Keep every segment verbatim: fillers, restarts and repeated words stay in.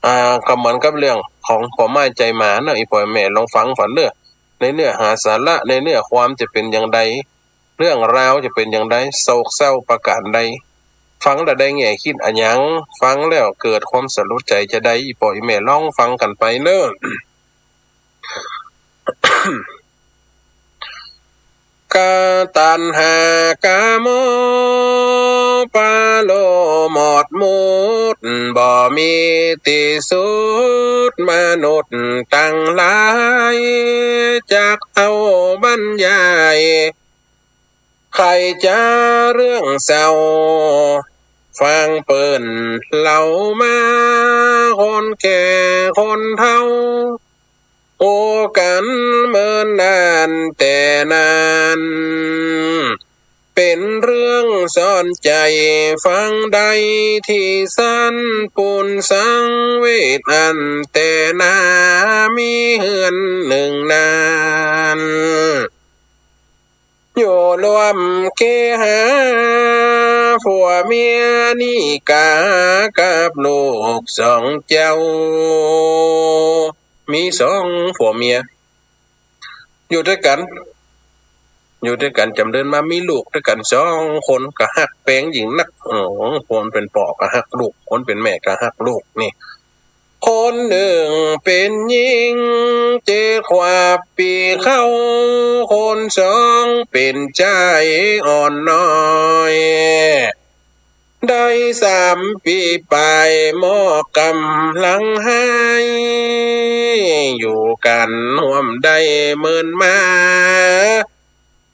อ่า ก็เหมือนกับเรื่องของผ่อไม้ใจ๋หมาเนาะ อี่ป้ออี่แม่ลองฟังฝันเน่อ ในเนื้อหาสาระ ในเนื้อความจะเป๋นอย่างใด เรื่องราวจะเป๋นอย่างใด โศกเศร้าประก๋านใด ฟังแล้วได้แง่คิดอะหยัง ฟังแล้วเกิดความสลดใจ๋จาใด อี่ป้ออี่แม่ลองฟังกั๋นไปเน่อ กาตัณหากาโมปาโลหมดหมด บ่มีตี้สุด มนุษย์ตังหลาย จักเอาบรรยาย ใค่จาเรื่องเศร้า ฟังเปิ้นเล่ามา คนแก่คนเฒ่า โอ้ กั๋นเมินนานแต่นาน เป๋นเรื่องสอนใจ๋ ฟังได้ตี้สัน ปูนสังเวชอั้นแต่นา มีเฮือนนึ่งนั้น อยู่ร่วมเกหา ผัวเมียนี้กา กับลูกสองเจ้า มีสองผัวเมีย อยู่ตวยกั๋น อยู่ตวยกั๋นจ๋ำเริญมา มีลูกตวยกั๋นสองคน ก็ฮักแป๋งยิ่งนัก อืม คนเป๋นป้อก็ฮักลูก คนเป๋นแม่ก็ฮักลูกนี่ คนนึ่งเป๋นญิง เจ็ดขวบปี๋เข้า คนสองเป๋นจายอ่อนน้อย ได้สามปี๋ป๋าย หมอกำลังหาย อยู่กั๋นฮ่วมได้เมินมา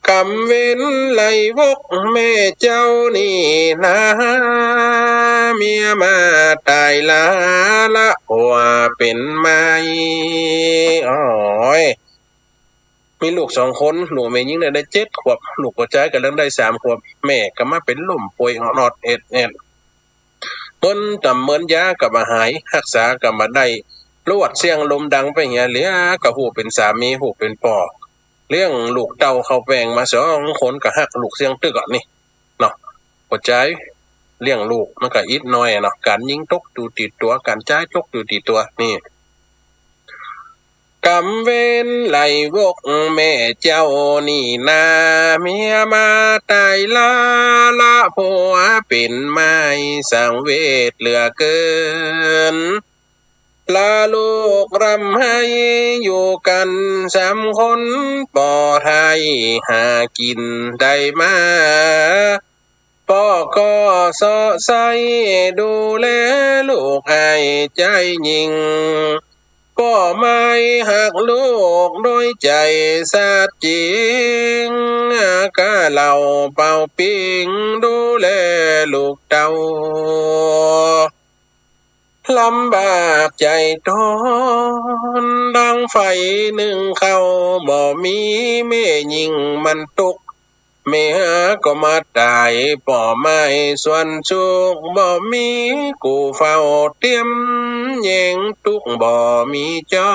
กำเว็นไหลวกแม่เจ้านี้นา เมียมาต๋ายลา ละผัวเป๋นใหม่ โอ้ย มีลูกสองคน ลูกแม่ญิงเนี่ยได้เจ็ดขวบ ลูกป้อจายก่ำลังได้สามขวบ แม่ก็มาเป๋นล้มป่วยออดๆ เอ็ดๆ เมินต๋ำเมินยาก็บ่หาย ฮักษาก็บ่ได้ ลวดเสี้ยงลมดังไปเหียเหลือ ก็ฮู้เป๋นสามี ฮู้เป๋นป้อ เลี้ยงลูกเต้าเข้าแป้งมาสองคน ก็ฮักลูกเสี้ยงตึกอะนี่ เนาะ ป้อจายเลี้ยงลูกมันก็อิดหน่อยอะเนาะ ก๋านญิงตกอยู่ตี้ตั๋ว ก๋านจายตกอยู่ตี้ตั๋ว นี่ กำเว็นไหลวกแม่เจ้านี้นา เมียมาต๋ายลา ละผัวเป๋นใหม่ สังเวชเหลือเกิน ละลูกร่ำไห้ อยู่กั๋นสามคน ป้อไท้หากิ๋นได้มา ป้อก็เซาะใส่ ดูแลลูกอ้ายจายยิ่ง ป้อใหม่ฮักลูกโดยใจ๋สัตย์จริง กาเหล่าเป่าปิง ดูแลลูกเต้า ลำบากใจ๋ตน ดังไฟนึ่งข้าว บ่มีแม่ญิงมันตุ๊กข์ แม่ก็มาต๋าย ป้อใหม่ส่วนสุข บ่มีกู้เฝ้าเตียม แยงตุ๊กข์บ่มีจ้อ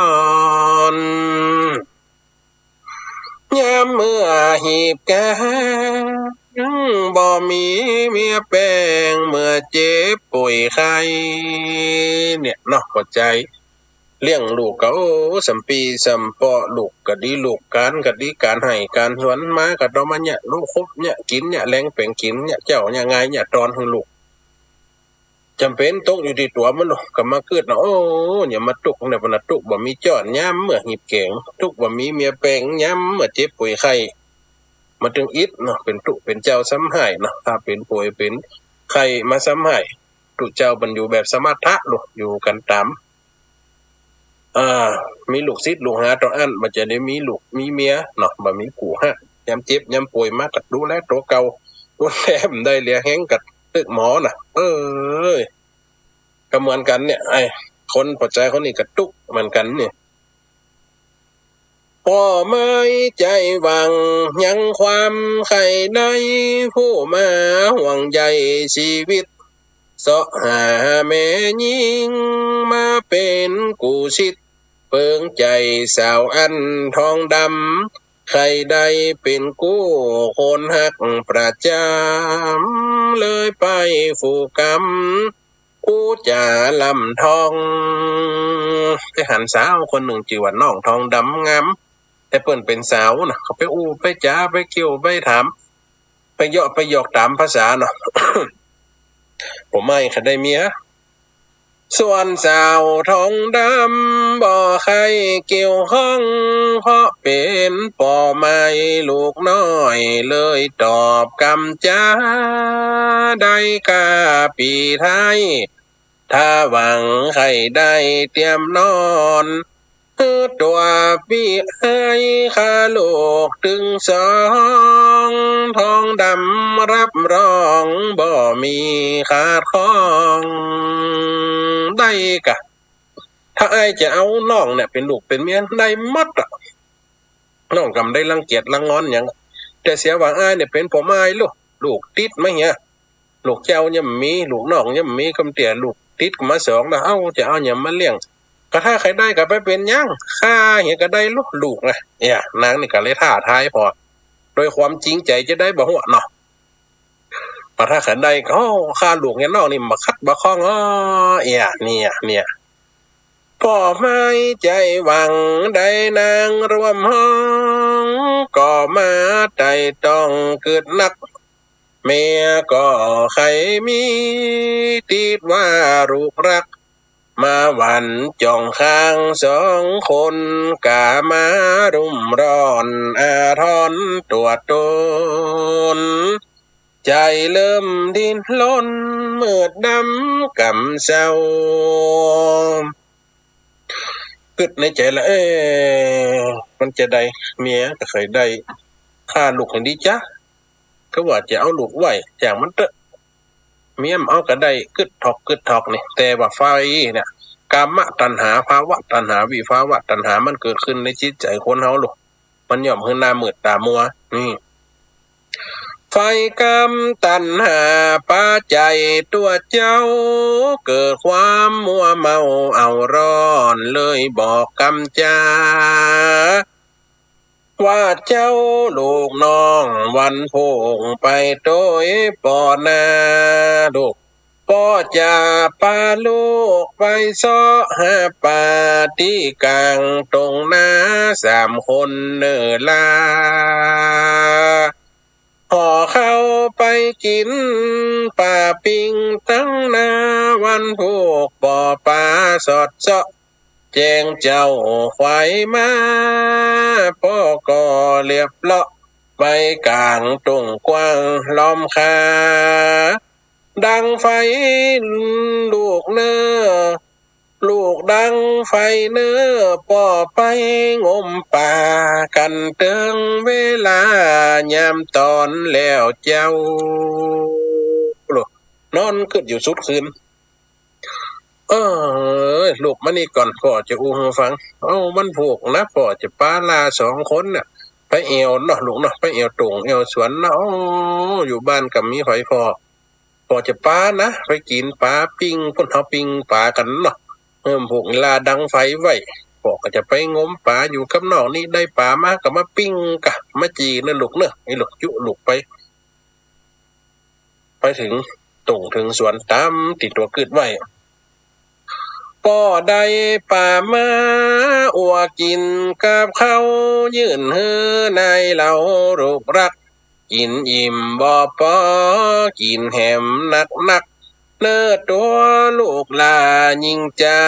น ยามเมื่อหีบแก๋ง บ่มีเมียแป้ง เมื่อเจ็บป่วยไข้ เนี่ยเนาะ ป้อจายเลี้ยงลูกก็ โอ้ สามปี้สามป้อ ลูกก็ดี ลูกก๋านก็ดี ก๋านไฮ่ก๋านสวน มาก็ต้องมาเยียะ ลูกคุบเยียะ กิ๋นเยียะ แลงแป๋งกิ๋นเยียะ เจ๊าเยียะ งายเยียะ ตอนหื้อลูก จ๋ำเป๋นตกอยู่ตี้ตั๋วมันเนาะ ก็มากึ๊ดเนาะ โอ้ เยียะ มาตุ๊กข์เนี่ย ปะนะ ตุ๊กข์บ่มีจ้อน ยามเมื่อหีบแก๋ง ตุ๊กข์บ่มีเมียแป้ง ยามเมื่อเจ็บป่วยไข้ มาตึงอิดเนาะ เป๋นตุ๊เป๋นเจ้าซ้ำฮ้ายเนาะ ถ้าเป๋นป่วยเป๋นไข้มาซ้ำฮ้าย ตุ๊เจ้าเปิ้นอยู่แบบสมถะลูก อยู่กั๋นต๋าม อ่า มีลูกศิษย์ลูกหาเต้าอั้น บ่ใจ้ได้มีลูกมีเมียเนาะ บ่มีกู้ฮัก ยามเจ็บยามป่วยมาก็ดูแลตั๋วเก่า ดูแลบ่ได้เหลือแฮงก็ตึกหมอน่ะ เอ้ย ก็เหมือนกั๋นเนี่ย ไอ้คนป้อจายคนนี้ก็ตุ๊กข์เหมือนกั๋นเนี่ย ป้อใหม่ใจ๋หวังยังความใค่ใน ผู้มาห่วงใยชีวิต เซาะหาแม่ญิงมาเป๋นกู้ศิษย์ เปิงใจ๋สาวอั้นทองดำ ใค่ได้เป๋นกู้คนฮักประจ๋ำ เลยไปฟูกกำ อู้จ๋าล้ำทอง ไปหันสาวคนนึ่งจื้อว่าน้องทองดำงาม แต่เปิ้นเป๋นสาวนะ ก็ไปอู้ไปจ๋าไปเกี่ยวไปถาม ไปเยาะไปหยอกต๋ามภาษาเนาะ ผ่อไม้ใค่ได้เมีย ส่วนสาวทองดำบ่ใค่เกี่ยวข้อง เพราะเป๋นผ่อไม้ลูกน้อย เลยตอบกำจ๋าได้ก้าปี้ไท้ ถ้าหวังใค่ได้เตียมนอน หื้อตั๋วปี้ไอ้ข้าลูกตึงสอง ทองดำรับรองบ่มีขาดข้อง ได้ก้า ถ้าอ้ายจะเอาน้องเนี่ยเป๋นลูกเป๋นเมียได้หมดอะ น้องก็บ่ได้รังเกียจรังงอนหยัง แต่เสียว่าอ้ายเนี่ยเป๋นผ่อไม้ลูก ลูกติดมาเหีย ลูกเจ้ายังบ่มี ลูกน้องยังบ่มี กำเตี้ยลูกติดก็มาสองแล้ว เอ้า จะเอาหยังมาเลี้ยง ก็ถ้าใค่ได้ก็บ่เป๋นหยัง ข้าเหียก็ได้ลูก ลูกนะ เนี่ย นางนี่ก็เลยท้าทายผ่อ โดยความจริงใจ๋จะได้บ่ฮู้เนาะ ก็ถ้าใค่ได้ก็ โอ้ ข้าลูกเหียน้องนี่บ่ขัดบ่ข้องอ้อ เนี่ย เนี่ย เนี่ย ผ่อไม้ใจ๋หวังได้นางร่วมห้อง ก็มาไต่ต้องกึ๊ดนัก เมียก็ใค่มี ติดว่าลูกรัก มาหวั่นจ้องข้างสองคน ก้ามารุ่มร้อนอาทรตั๋วตน ใจ๋เริ่มดิ้นรน มืดดำกำเซ้า กึ๊ดในใจ๋ละ เอ๊ะ มันจะได้ เมียก็ใค่ได้ ข้าลูกหั้นดีจ๊ะ ก็ว่าจะเอาลูกไว้ จ่างมันเต๊อะ เมียบ่เอาก็ได้ กึ๊ดถอกกึ๊ดถอกนี่ แต่ว่าไฟเนี่ย กามตัณหา ภวตัณหา วิภวตัณหา มันเกิดขึ้นในจิตใจ๋คนเฮาลูก มันย่อมหื้อหน้ามืดต๋ามัว นี่ ไฟกามตัณหาปาใจ๋ตั๋วเจ้า เกิดความมัวเมาเอาร้อน เลยบอกกำจ๋า ว่าเจ้าลูกน้องวันพูกไปโตยป่อนา ลูก ป้อจะปาลูกไปเซาะหาป๋าตี้ก๋างตงนา สามคนเน่อลา ห่อข้าวไปกิ๋นป๋าปิ้งตังนา วันพูกป่อป๋าสอดเซาะ แจ้งเจ้าขวายมา ป้อก็เลียบเลาะไปก๋างตงกว้างล้อมคา ดังไฟลูกเน่อ ลูกดังไฟเน่อ ป้อไปงมป๋ากั๋นเติงเวลายามต๋อนแล้วเจ้า นอนกึ๊ดอยู่สุดคืน เออ ลูกมานี่ก่อน ป้อจะอู้หื้อฟัง เอ้า วันพูกนะ ป้อจะปาหล้าสองคนน่ะ ไปแอ่วเนาะลูกเนาะ ไปแอ่วตงแอ่วสวนเนาะ โอ้ อยู่บ้านก็บ่มีใผผ่อ ป้อจะปานะ ไปกิ๋นป๋าปิ้ง ปุ้นเฮาปิ้งป๋ากั๋นเนาะ เออ พูกหล้าดังไฟไว้ ป้อก็จะไปงมป๋าอยู่กับน้องนี่ ได้ป๋ามาก็มาปิ้งกะ มาจี่เน่อลูกเน่อ ไอ้ลูก จุลูกไป ไปเถิงตงเถิงสวนต๋ามตี้ตั๋วกึ๊ดไว้ ป้อได้ป๋ามาอัวกิ๋นกับข้าว ยื่นหื้อนายเล่าลูกรัก กิ๋นอิ่มบ่ปอ กิ๋นแหมนักๆ เน่อตั๋วลูกหล้ายิ่งใจ๋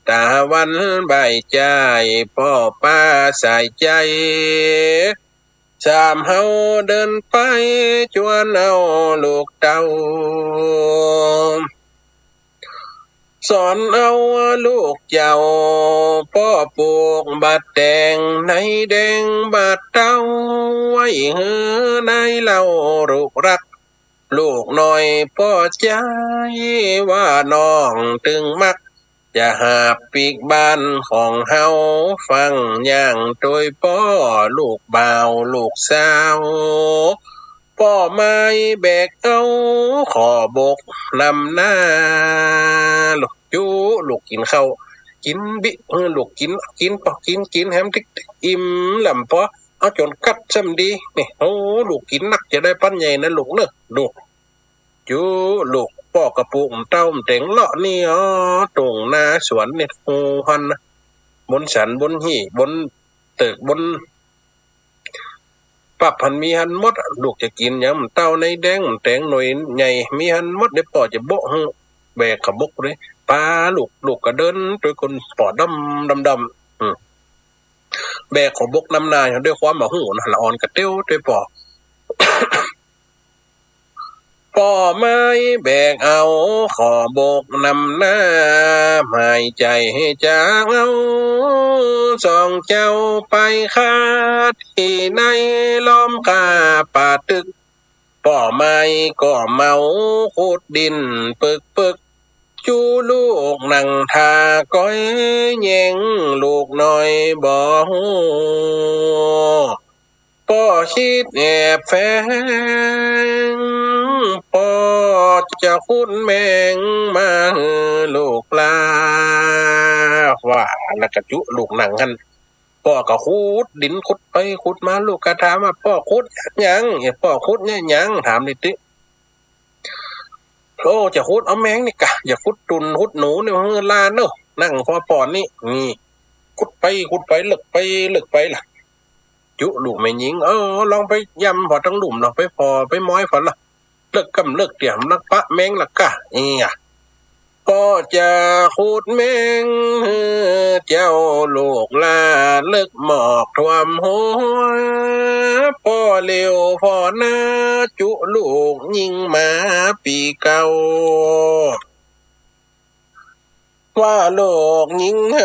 ต๋าวันบ่ายจ้าย ป้อปาสายใจ๋ สามเฮาเดินไปจวนเอาลูกเต้า สอนเอาลูกเจ้า ป้อปูกบาดแตง ในแดงบาดเต้า ไว้หื้อนายเล่าลูกรัก ลูกน้อยป้อใจ๋ ว่าน้องตึงมัก จะหาบปิ๊กบ้านของเฮา ฟังอย่างโตยป้อ ลูกบ่าวลูกสาว ป้อไม้แบกเอา ขอบกนำหน้า ลูก จุลูกกิ๋นข้าว กิ๋นบิ เออ ลูกกิ๋น กิ๋นป้อ กิ๋น กิ๋นแหมติ๊กๆ อิ่มล้ำปอ เอาจ๋นกัดซ้ำดี นี่ โอ้ ลูกกิ๋นนักจะได้ปันใหญ่นะลูกเน่อ ลูก จุลูก ป้อก็ปลูก หม่ำเต้า หม่ำแต๋งเลาะนี่ อ้อ ตุ่งนาสวนนี่ ฮู้หั้นนะ บนสัน บนฮี้ บนเติ๊ก บนปั๊บหั้น มีหั้นหมด ลูกจะกิ๋นหยัง หม่ำเต้าในแดง หม่ำแต๋งหน่วยใหญ่ มีหั้นหมด เดี๋ยวป้อจะโบะหื้อ แบกเขาบกเลย ปาลูก ลูกก็เดินตวยก้นป้อดำดำดำ อืม แบกเขาบกนำหน้า ด้วยความบ่ฮู้นะ ละอ่อนกระเตี้ยวตวยป้อ ป้อไม้แบกเอาเขาบกนำหน้า หมายใจ๋หื้อจะเอาสองเจ้าไปคาดตี้ในล้อมก้าป่าตึก ป้อไม้ก็เมาขุดดินปึกๆ จุลูกนั่งถ่าก้อยแยงลูกน้อยบ่ฮู้ ป้อคิดแอบแฝง ป้อจะขุดแมงมาหื้อลูกหล้า ว่า แล้วก็จุลูกนั่งหั้น ป้อก็ขุดดิน ขุดไปขุดมา ลูกก็ถามว่า ป้อขุดหยัง ป้อขุดเนี่ยหยัง ถามติดๆ โอ้ จะขุดเอาแมงนี่กะ จะขุดตุ๊นขุดหนูเนี่ยหื้อหล้าเนาะ นั่งผ่อป้อนี่ นี่ ขุดไปขุดไป เลิกไปเลิกไปละ จุลูกแม่ญิง เออ ลองไปย่ำผ่อตังลุ่ม ลองไปผ่อไปมอยผ่อละ เลิกก่ำเลิกเตีย มันลักปะแมงละกะ เอีย ป้อจะขุดแมงหื้อเจ้าลูกหล้า เลิกหมอกท่วมหัว ป้อเหลียวผ่อหน้า จุลูกญิงมาปี้เก่า ว่าลูกญิงเห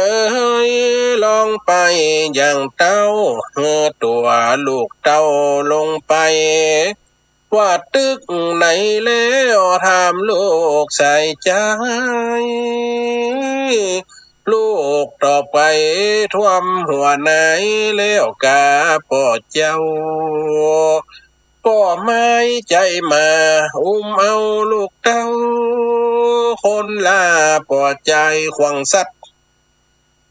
ย ลองไปยังเต้า หื้อตั๋วลูกเต้าลงไป ว่าตึกไหนแล้ว ถามลูกใส่ใจ๋ ลูกตอบไปท่วมหัวในแล้วกา ป้อเจ้า ป้อไม้ใจ๋มา อุ้มเอาลูกเต้า คนหล้าป้อใจ๋ขว้างสัตว์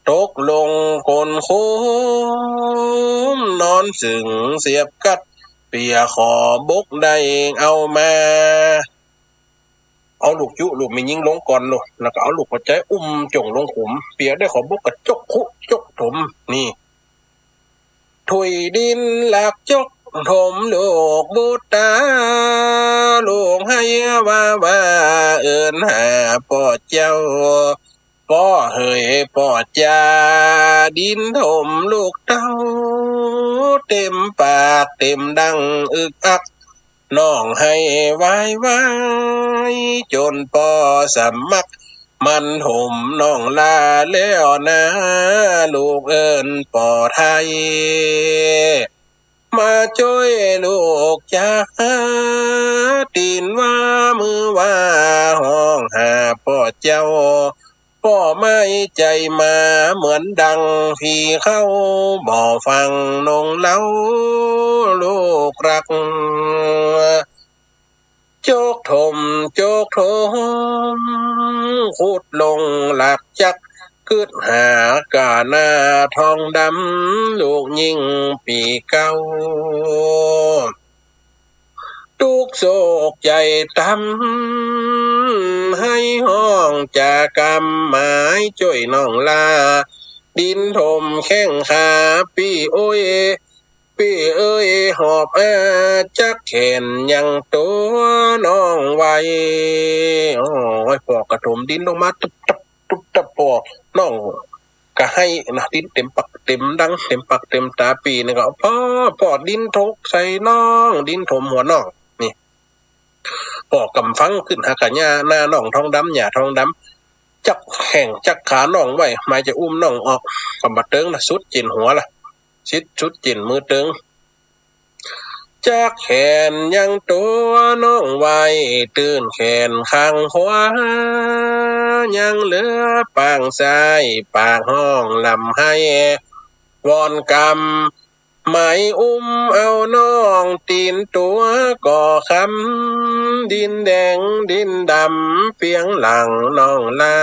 ตกลงก้นขุม นอนซึ่งเสียบกัด เปียเขาบกได้เอามา เอาลูกจุลูกแม่ญิงลงก่อนลูก แล้วก็เอาลูกป้อใจ๋อุ้มจ๋งลงขุม เปียได้เขาบกก็จกขุจกถม นี่ ถุยดินหลักจกถมลูกบุตรา ลูกไห้ว่าว่าเอิ้นหาป้อเจ้า ป้อเหยป้อจ๋า ดินถมลูกเต้า เต็มปากเต็มดังอึกอัก น้องไห้วายวาย จ๋นป้อสมัคร มันถมน้องหล้าแล้วนา ลูกเอิ้นป้อไทย มาจ้วยลูกจ๋า ตี๋นว่ามือว่าฮ้องหาป้อเจ้า ป้อไม้ใจ๋มาเหมือนดังผีเข้า บ่ฟังน้องเล่าลูกรัก จกถมจกถม ขุดลงหลักจัก กึ๊ดหากาหน้าทองดำ ลูกญิงปี้เก่า ตุ๊กโศกใจ๋ตำ ไห้ฮ้องจ๋ากำ หมายจ้วยน้องหล้า ดินถมแข้งขา ปี้โอ้ย ปี้เอ้ย หอบอาจักแขนยังตั๋วน้องไว้ โอ้ย ป้อก็ถมดินลงมาตุ๊บตับตุ๊บตับ ป้อน้องก็ไห้นะ ดินเต็มปากเต็มดัง เต็มปากเต็มต๋า ปี้นี่ก็ ป้อ ป้อ ดินตกใส่น้อง ดินถมหัวน้อง นี่ ป้อกำฟังกึ๊ดหากาหน้าน้องทองดำ หญ้าทองดำ จักแข้งจักขาน้องไว้ หมายจะอุ้มน้องออก กำบ่าเติงนะ สุดจิ่นหัวละ สิทธิ์สุดจิ่นมือเติง จักแขนยังตั๋วน้องไว้ ตื้นแขนข้างขวา ยังเหลือปางซ้าย ปากฮ้องร่ำไห้ วอนกำ หมายอุ้มเอาน้อง ตี๋นตั๋วก็คำ ดินแดงดินดำ เปียงหลังน้องหล้า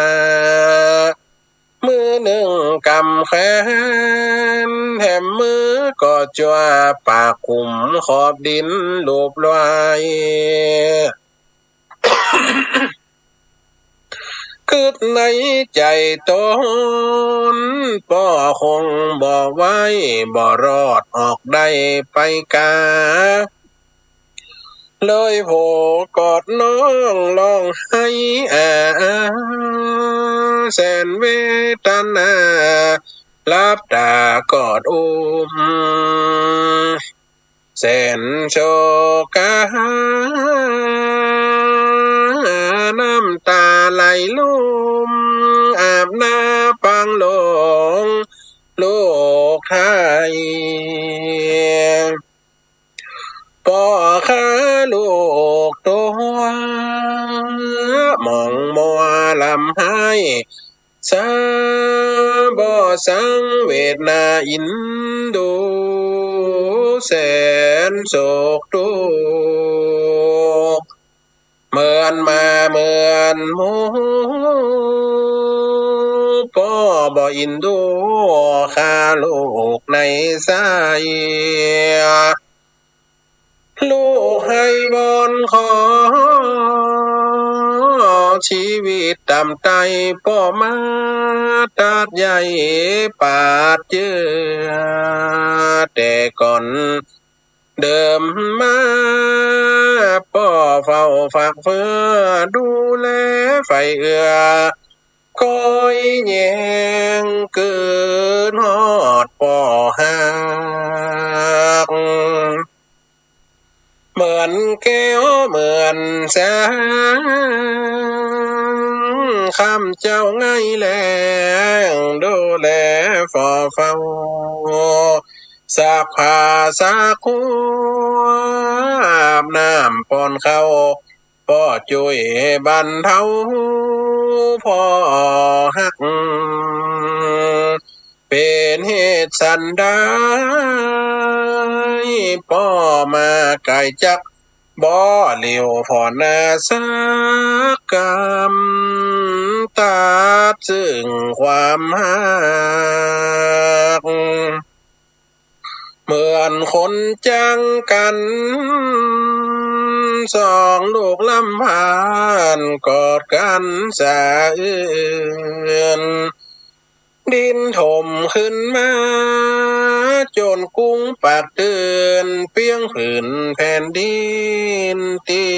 มือนึ่งกำแขน แถมมือก็จั่วปากขุมขอบดินลูบไหว้ กึ๊ดในใจ๋ต๋น ป้อคงบ่ไหว บ่รอดออกได้ไปกา เลยโผกอดน้องร้องไห้อา แสนเวทนา หลับตากอดอุ้ม แสนโศกา น้ำต๋าไหลลุ่ม อาบหน้าปางหลวงลูกไทย ป้อข้าลูกตั๋ว หมองมัวร่ำไห้ สาบ่สังเวทนาอินดู แสนโศกตุ๊กข์ เหมือนหมาเหมือนหมู ป้อบ่อินดู ข้าลูกในสาย ลูกไห้วอนขอ ชีวิตต่ำต้อย ป้อมาตัดใยปาดเจื้อ แต่ก่อนเดิมมา ป้อเฝ้าฝากเฟื้อ ดูแลใฝ่เอื้อ คอยแยงกึ๊ดฮอดป้อฮัก เหมือนแก้วเหมือนแสง ค่ำเจ๊าไงแลง ดูแลเฝ้าเฝ้า ซักผ้าซักหัว อาบน้ำป้อนข้าว ป้อจ้วยบรรเทา ป้อฮัก เป๋นเหตุสันใด ป้อมาไกลจัก บ่เหลียวผ่อนนาสักกำ ตัดซึ่งความฮัก เหมือนคนจังกั๋น สองลูกลำพัน กอดกั๋นสะอื้น ดินถมขึ้นมา จ๋นกุ้งปากตื่น เปี้ยงผืนแผ่นดินตี้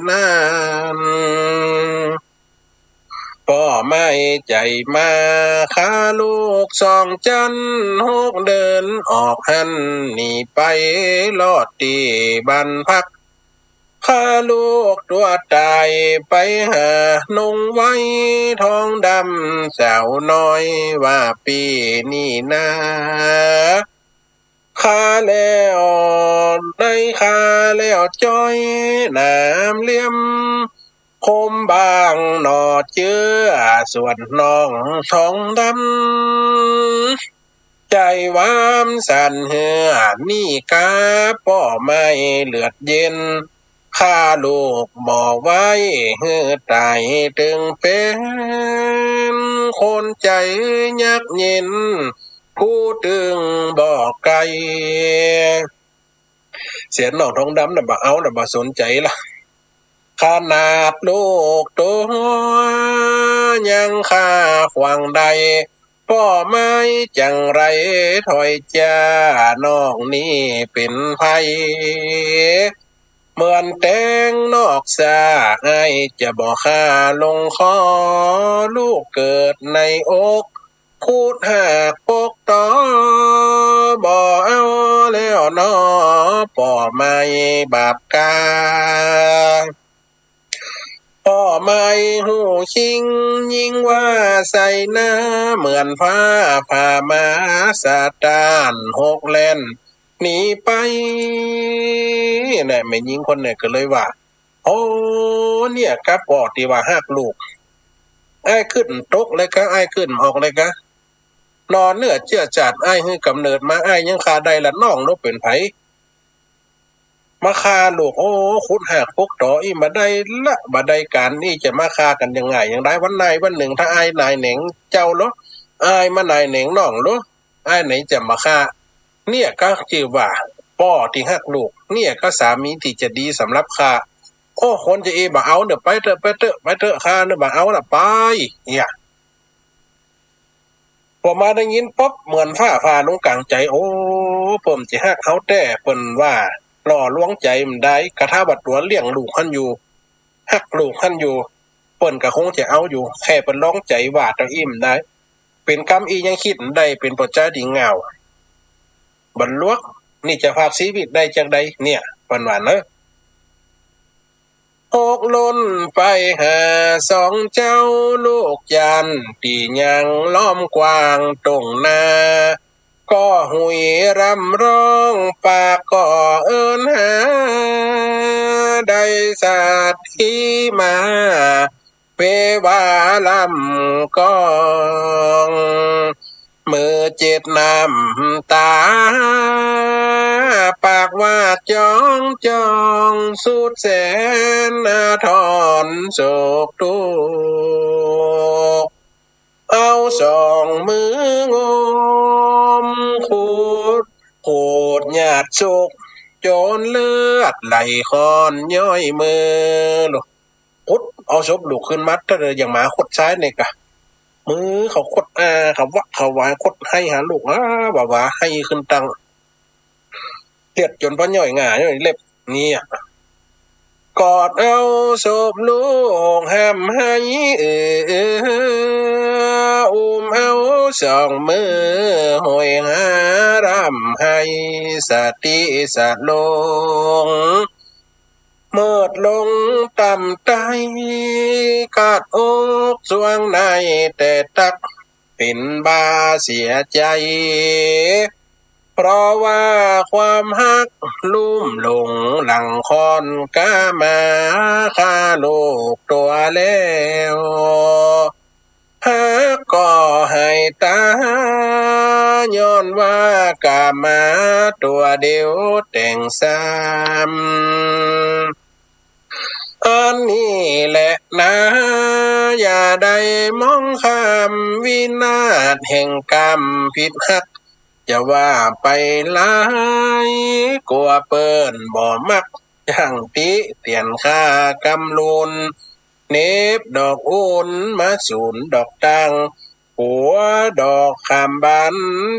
นั้น ป้อไม่ใจ๋มา ข้าลูกสองจั๊น หกเดือนออกหั้น หนีไปลอดตี้บ้านพัก ข้าลูกตั๋วต๋าย ไปหาหนงไว้ทองดำ สาวน้อยว่าปี้นี้นา ข้าแล้วได้ข้าแล้วจ้อย หนามเหลี่ยมคมบางหนอเจื้อ ส่วนน้องทองดำ ใจ๋หวามสั่นเฮือ นี่กาป้อไม่เลือดเย็น ข้าลูกบ่ไหวหื้อต๋ายตึงเป๋น คนใจ๋ยักเย็น ผู้ตึงบ่ไกล เสียน้องทองดำน่ะบ่เอาน่ะ บ่สนใจ๋ละ ขนาดลูกตั๋วยังฆ่าขว้างได้ ป้อไม่จั่งไรถ้อยจ้า น้องนี้เป๋นใผ เหมือนแตงนอกสา อ้ายจะบ่ฆ่าลงคอ ลูกเกิดในอก ขุดหากปกตอ บ่เอาแล้วหนอ ป้อไม่บาปกา ป้อไม่ฮู้จริง ยิ่งว่าใส่หน้า เหมือนฟ้าผ่ามา สาตานหกแล่นหนีไป เนี่ย แม่ญิงคนเนี่ยก็เลยว่า โอ้ เนี่ยกาป้อตี้ว่าฮักลูก อ้ายกึ๊ดตกเลยกา อ้ายกึ๊ดออกเลยกา หน่อเนื้อเจื้อจาดอ้ายหื้อกำเนิดมา อ้ายยังฆ่าได้ละ น้องลูกเป๋นใผมาฆ่าลูก โอ้ ขุดหากปกตออี้บ่ได้ละ บ่ได้ก๋านอี้ จะมาฆ่ากั๋นอย่างง่ายอย่างใด วันใดวันนึ่ง ถ้าอ้ายหน่ายแหนงเจ้าโล อ้ายมาหน่ายแหนงน้องโล อ้ายไหนจะบ่ฆ่า เนี่ยกาจื้อว่าป้อตี้ฮักลูก เนี่ยกาสามีตี้จะดีสำหรับข้า โอ้ คนจะอี้บ่เอาเน่อ ไปเต๊อะ ไปเต๊อะ ไปเต๊อะ ข้าเน่อบ่เอาละ ไป เนี่ย ปอมาได้ยินป๊อบ เหมือนฟ้าผ่าลงก๋างใจ๋ โอ้ เปิ้นจะฮักเฮาแต๊ เปิ้นว่าหล่อลวงใจ๋บ่ได้ กะถ้าว่าตั๋วเลี้ยงลูกหั้นอยู่ ฮักลูกหั้นอยู่ เปิ้นกะคงจะเอาอยู่ แค่เปิ้นลองใจ๋ว่าเต้าอี้บ่ได้ เป๋นกำอี้ยังกึ๊ดบ่ได้ เป๋นป้อจาตี้เหงา บ่หลวก นี่จะฝากชีวิตได้จักใดเนี่ย เปิ้นว่าเนาะ ออกล่นไปหาสองเจ้า ลูกหย้านตี้ยังล้อมกว้างตรงหน้า ก็หุยร่ำร้องปากก็เอิ้นหา ได้สาดที่มา เปว่าลำกอง มือเจ็ดน้ำต๋า ปากว่าจ๊องจ๊อง สุดแสนอาทรโศกตุ๊กข์ เอาสองมืองมขูด ขูดหยาดศพ จ๋นเลือดไหลค่อนย้อยมือ ขุดเอาศพลูกขึ้นมา ถ้าเดียวอย่างหมาขดทรายนี่กะ มือเขาขด อ่า เขาวะ เขาวาย ขดไห้หาลูก อ่า ว่า ว่าไห้ขึ้นตัง เลือดจ๋นป้อย้อยง่าย้อยเล็บ เนี่ย กอดเอาศพลูกห้ำไห้ เออ อุ้มเอาสองมือโหยหาร่ำไห้ สติสลง เมิดลงต่ำใต้ กาดอกส่วงในแต่ตัก เป๋นบ้าเสียใจ๋ เพราะว่าความฮักลุ่มหลงหลั่งค่อน กามาฆ่าลูกตั๋วแล้ว ฮักก็ให้ต๋าย ย้อนว่ากามาตั๋วเดียวแต่งซ้ำ อันนี้แหละนา อย่าได้มองข้าม วินาศแห่งกรรมผิดฮัก จะว่าไปหลาย กั๋วเปิ้นบ่มัก อย่างติเตียนข้ากำลุน เหน็บดอกอุ่นมาสูนดอกตั้ง กั๋วดอกข้ามบาน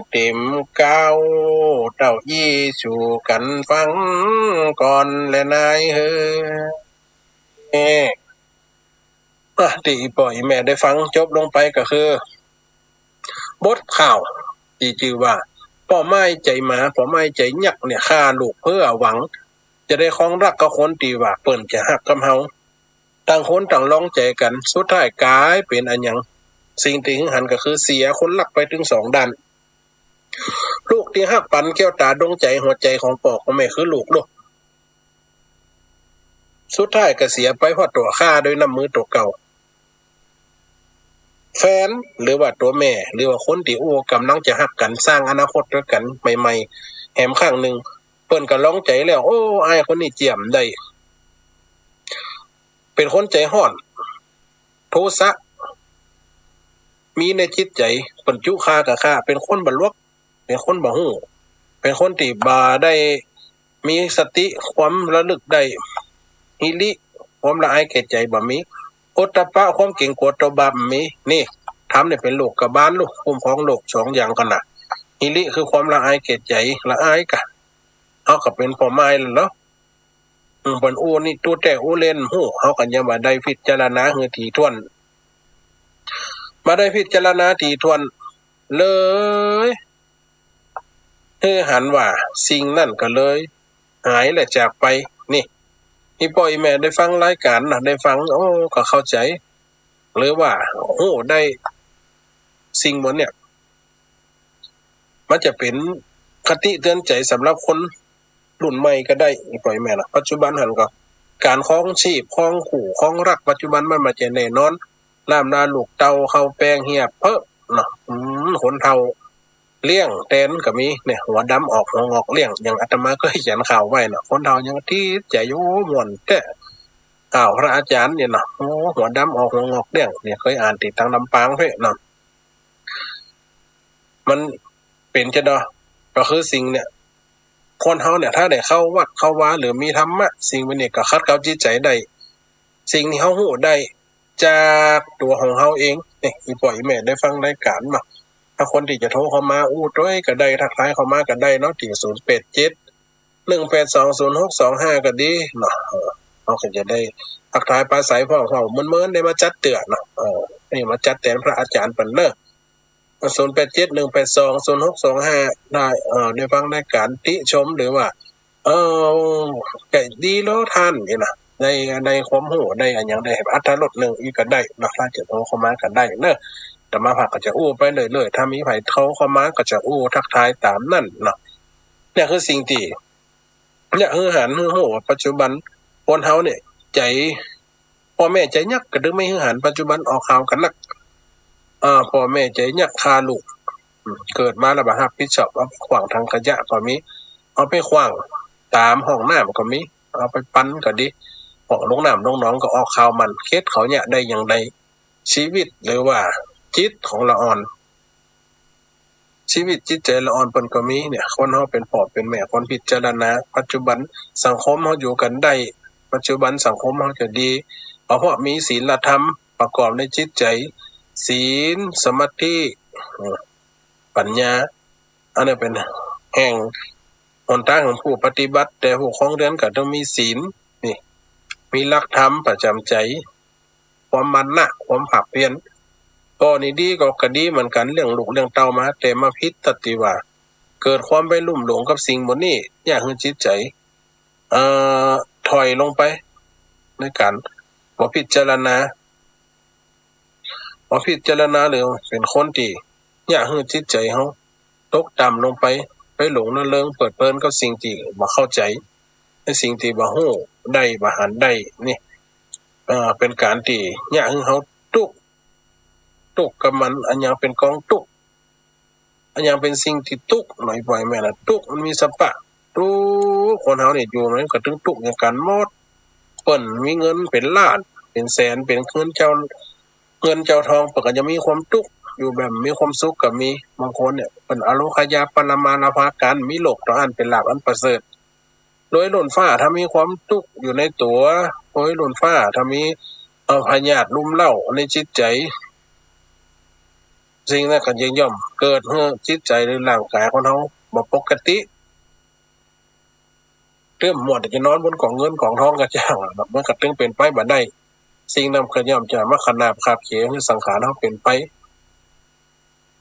เต๋มเก๊า เต้าอี้สู่กั๋นฟังก่อนแลนายเฮอ เอ อ่ะ ตี้อี่ป้ออี่แม่ได้ฟังจบลงไปก็คือ บทข่าวตี้จื้อว่า ป้อไม้ใจ๋หมา ป้อไม้ใจ๋ยักษ์เนี่ย ฆ่าลูกเปื้อหวัง จะได้ครองรักกับคนตี้ว่าเปิ้นจะฮักกับเฮา ต่างคนต่างลองใจ๋กั๋น สุดท้ายก๋ายเป๋นอะหยัง สิ่งตี้หึงหันก็คือเสียคนฮักไปตึงสองด้าน ลูกตี้ฮักปันแก้วต๋าดวงใจ๋ หัวใจ๋ของป้อของแม่คือลูก ลูก สุดท้ายก็เสียไปเพราะตั๋วฆ่าด้วยน้ำมือตั๋วเก่า แฟน หรือว่าตั๋วแม่ หรือว่าคนตี้อู้ก่ำลังจะฮักกั๋น สร้างอนาคตตวยกั๋นใหม่ๆ แหมครั้งนึ่ง เปิ้นก็ลองใจ๋แล้ว โอ้ อ้ายคนนี้เจียมได้ เป๋นคนใจ๋ฮ้อน โทสะ มีในจิตใจ๋ เปิ้นจุฆ่าก็ฆ่า เป๋นคนบ่หลวก เป๋นคนบ่ฮู้ เป๋นคนตี้บ่ได้มีสติ ความระลึกได้ หิริ ความละอายแก่ใจ๋บ่มี โอตตัปปะ ความเก๋งกั๋วตั๋วบาปบ่มี นี่ ธรรมนี่เป๋นโลกบาล ลูก คุ้มครองโลกสองอย่างกั๋นนะ หิริคือความละอายแก่ใจ๋ ละอายกะ เฮาก็เป๋นป้อไม้แล้วเนาะ อืม เปิ้นอู้นี่ตุ๊แต๊อู้เล่นฮู้ เฮาก็ยังบ่ได้พิจารณาหื้อถี่ถ้วน บ่ได้พิจารณาถี่ถ้วนเลย หื้อหันว่าสิ่งนั้นก็เลยหายและจากไป นี่ อี่ป้ออี่แม่ได้ฟังรายก๋านนะ ได้ฟัง โอ้ ก็เข้าใจ๋ หรือว่าฮู้ได้สิ่งหมดเนี่ย มันจะเป๋นคติเตือนใจ๋สำหรับคนรุ่นใหม่ก็ได้ อี่ป้ออี่แม่นะ ปัจจุบันหันก็ ก๋านครองชีพ ครองคู่ ครองฮัก ปัจจุบันมันบ่ใจ้แน่นอน น้ำนาลูกเต้า ข้าวแป้งเหียบเป๊อะเนาะ อืม คนเฒ่าเลี้ยงแตนก็มี เนี่ย หัวดำออกหัวงอกเลี้ยง อย่างอาตมาเกยเขียนข่าวไว้เนาะ คนเฒ่ายังติดใจ๋อยู่ ม่วนแต๊ ข่าวพระอาจ๋ารย์เนี่ยเนาะ โอ้ หัวดำออกหัวงอกเลี้ยง เนี่ย เกยอ่านติดตางลำปางเพ่เนาะ มันเป๋นจะดอ ก็คือสิ่งเนี่ย คนเฮาเนี่ย ถ้าได้เข้าวัดเข้าวา หรือมีธรรมะ สิ่งพวกนี้ก็ขัดเกลาจิตใจ๋ได้ สิ่งตี้เฮาฮู้ได้จากตั๋วของเฮาเอง นี่ อี่ป้ออี่แม่ได้ฟังรายก๋านบ่ ถ้าคนตี้จะโทรเข้ามาอู้ตวยก็ได้ ทักทายเข้ามาก็ได้เนาะ ตี้ ศูนย์แปดเจ็ด หนึ่งแปดสอง ศูนย์หกสองห้า ก็ดีเนาะ เออ เฮาก็จะได้ทักทายปราศรัยพร้อม เฮาเมินๆ ได้มาจัดเตื้อเนาะ เออ นี่มาจัดแตนพระอาจ๋ารย์เปิ้นเนาะ ศูนย์แปดเจ็ด หนึ่งแปดสอง ศูนย์หกสองห้า ได้ เอ่อ ได้ฟังรายก๋านติชม หรือว่า เอ่อ จะดีเหรอต้าน นี่นะ ได้ ได้ความฮู้ ได้อะหยัง ได้อรรถรสนึ่งอี้ก็ได้เนาะ ถ้าจะโทรเข้ามาก็ได้เนาะ อาตมาภาพก็จะอู้ไปเรื่อยๆ ถ้ามีใผโทรเข้ามาก็จะอู้ทักทายต๋ามนั้นเนาะ เนี่ยคือสิ่งตี้ เนี่ย หื้อหัน หื้อฮู้ว่าปัจจุบันคนเฮาเนี่ย ใจ๋ ป้อแม่ใจ๋ยักษ์ก็ตึงไม่หื้อหัน ปัจจุบันออกข่าวกั๋นนัก เอ่อ ป้อแม่ใจ๋ยักษ์ฆ่าลูก อืม เกิดมาแล้วบ่ฮับผิดชอบ เอาไปขว้างถังขยะก็มี เอาไปขว้างต๋ามห้องน้ำก็มี เอาไปปั่นก็ดี ห้องลงน้ำลงหนองก็ออกข่าวมัน เขตเขาเนี่ยได้อย่างใด ชีวิตหรือว่าจิตของละอ่อน ชีวิตจิตใจ๋ละอ่อนเปิ้นก็มีเนี่ย คนเฮาเป๋นป้อเป๋นแม่ควรพิจารณา ปัจจุบันสังคมเฮาอยู่กั๋นได้ ปัจจุบันสังคมเฮาจะดี ก็เพราะมีศีลธรรมประกอบในจิตใจ๋ ศีล สมาธิ เอ่อ ปัญญา อันนี้เป๋นแห่งหนตางของผู้ปฏิบัติ แต่ผู้ครองเรือนก็ต้องมีศีล นี่ มีหลักธรรมประจ๋ำใจ๋ ความหมั่นนะ ความภาคเพียร ก็นี่ดี ก็ ก็ดีเหมือนกั๋น เลี้ยงลูกเลี้ยงเต้ามา แต่มาผิดตั๊ดตี้ว่า เกิดความไปลุ่มหลงกับสิ่งหมู่นี้ เยียะหื้อจิตใจ๋ เอ่อ ถอยลงไป ในก๋านบ่พิจารณา บ่พิจารณา หรือเป๋นคนตี้เยียะหื้อจิตใจ๋เฮาตกต่ำลงไป ไปหลงระเริงเพลิดเพลินกับสิ่งตี้บ่เข้าใจ๋ ในสิ่งตี้บ่ฮู้ได้ บ่หันได้ นี่ เอ่อ เป๋นก๋านตี้เยียะหื้อเฮาตุ๊กข์ ตุ๊กข์กับมัน อะหยังเป๋นกองตุ๊กข์ อะหยังเป๋นสิ่งตี้ตุ๊กข์ หน่อยป้อแม่นะ ตุ๊กข์มันมีสะปะ ตุ๊กข์ คนเฮาเนี่ยอยู่มันก็ตึงตุ๊กข์อย่างกั๋นหมด เปิ้นมีเงินเป๋นล้าน เป๋นแสน เป๋นเงินเจ้า เงินเจ้าทอง เปิ้นก็ยังมีความตุ๊กข์อยู่ แบบมีความสุขก็มี บางคนเนี่ย เปิ้นอโรคยาปรมาลาภากั๋น มีโรคต่ออั้น เป๋นลาภอันประเสริฐ โดยล้นฟ้าถ้ามีความตุ๊กข์อยู่ในตั๋ว โดยล้นฟ้าถ้ามี เอ่อ พยาธิรุมเร้าในจิตใจ๋ สิ่งนั้นก็ย่อมเกิดหื้อจิตใจ๋หรือร่างก๋ายคนเฮาบ่ปกติ เติมหมดจะนอนบนก๋องเงินก๋องทองก็จ้างอะเนาะ มันก็ตึงเป๋นไปบ่ได้ สิ่งนั้นก็ย่อมจะมาขนาบขาบเขวหื้อสังขารเฮาเป๋นไป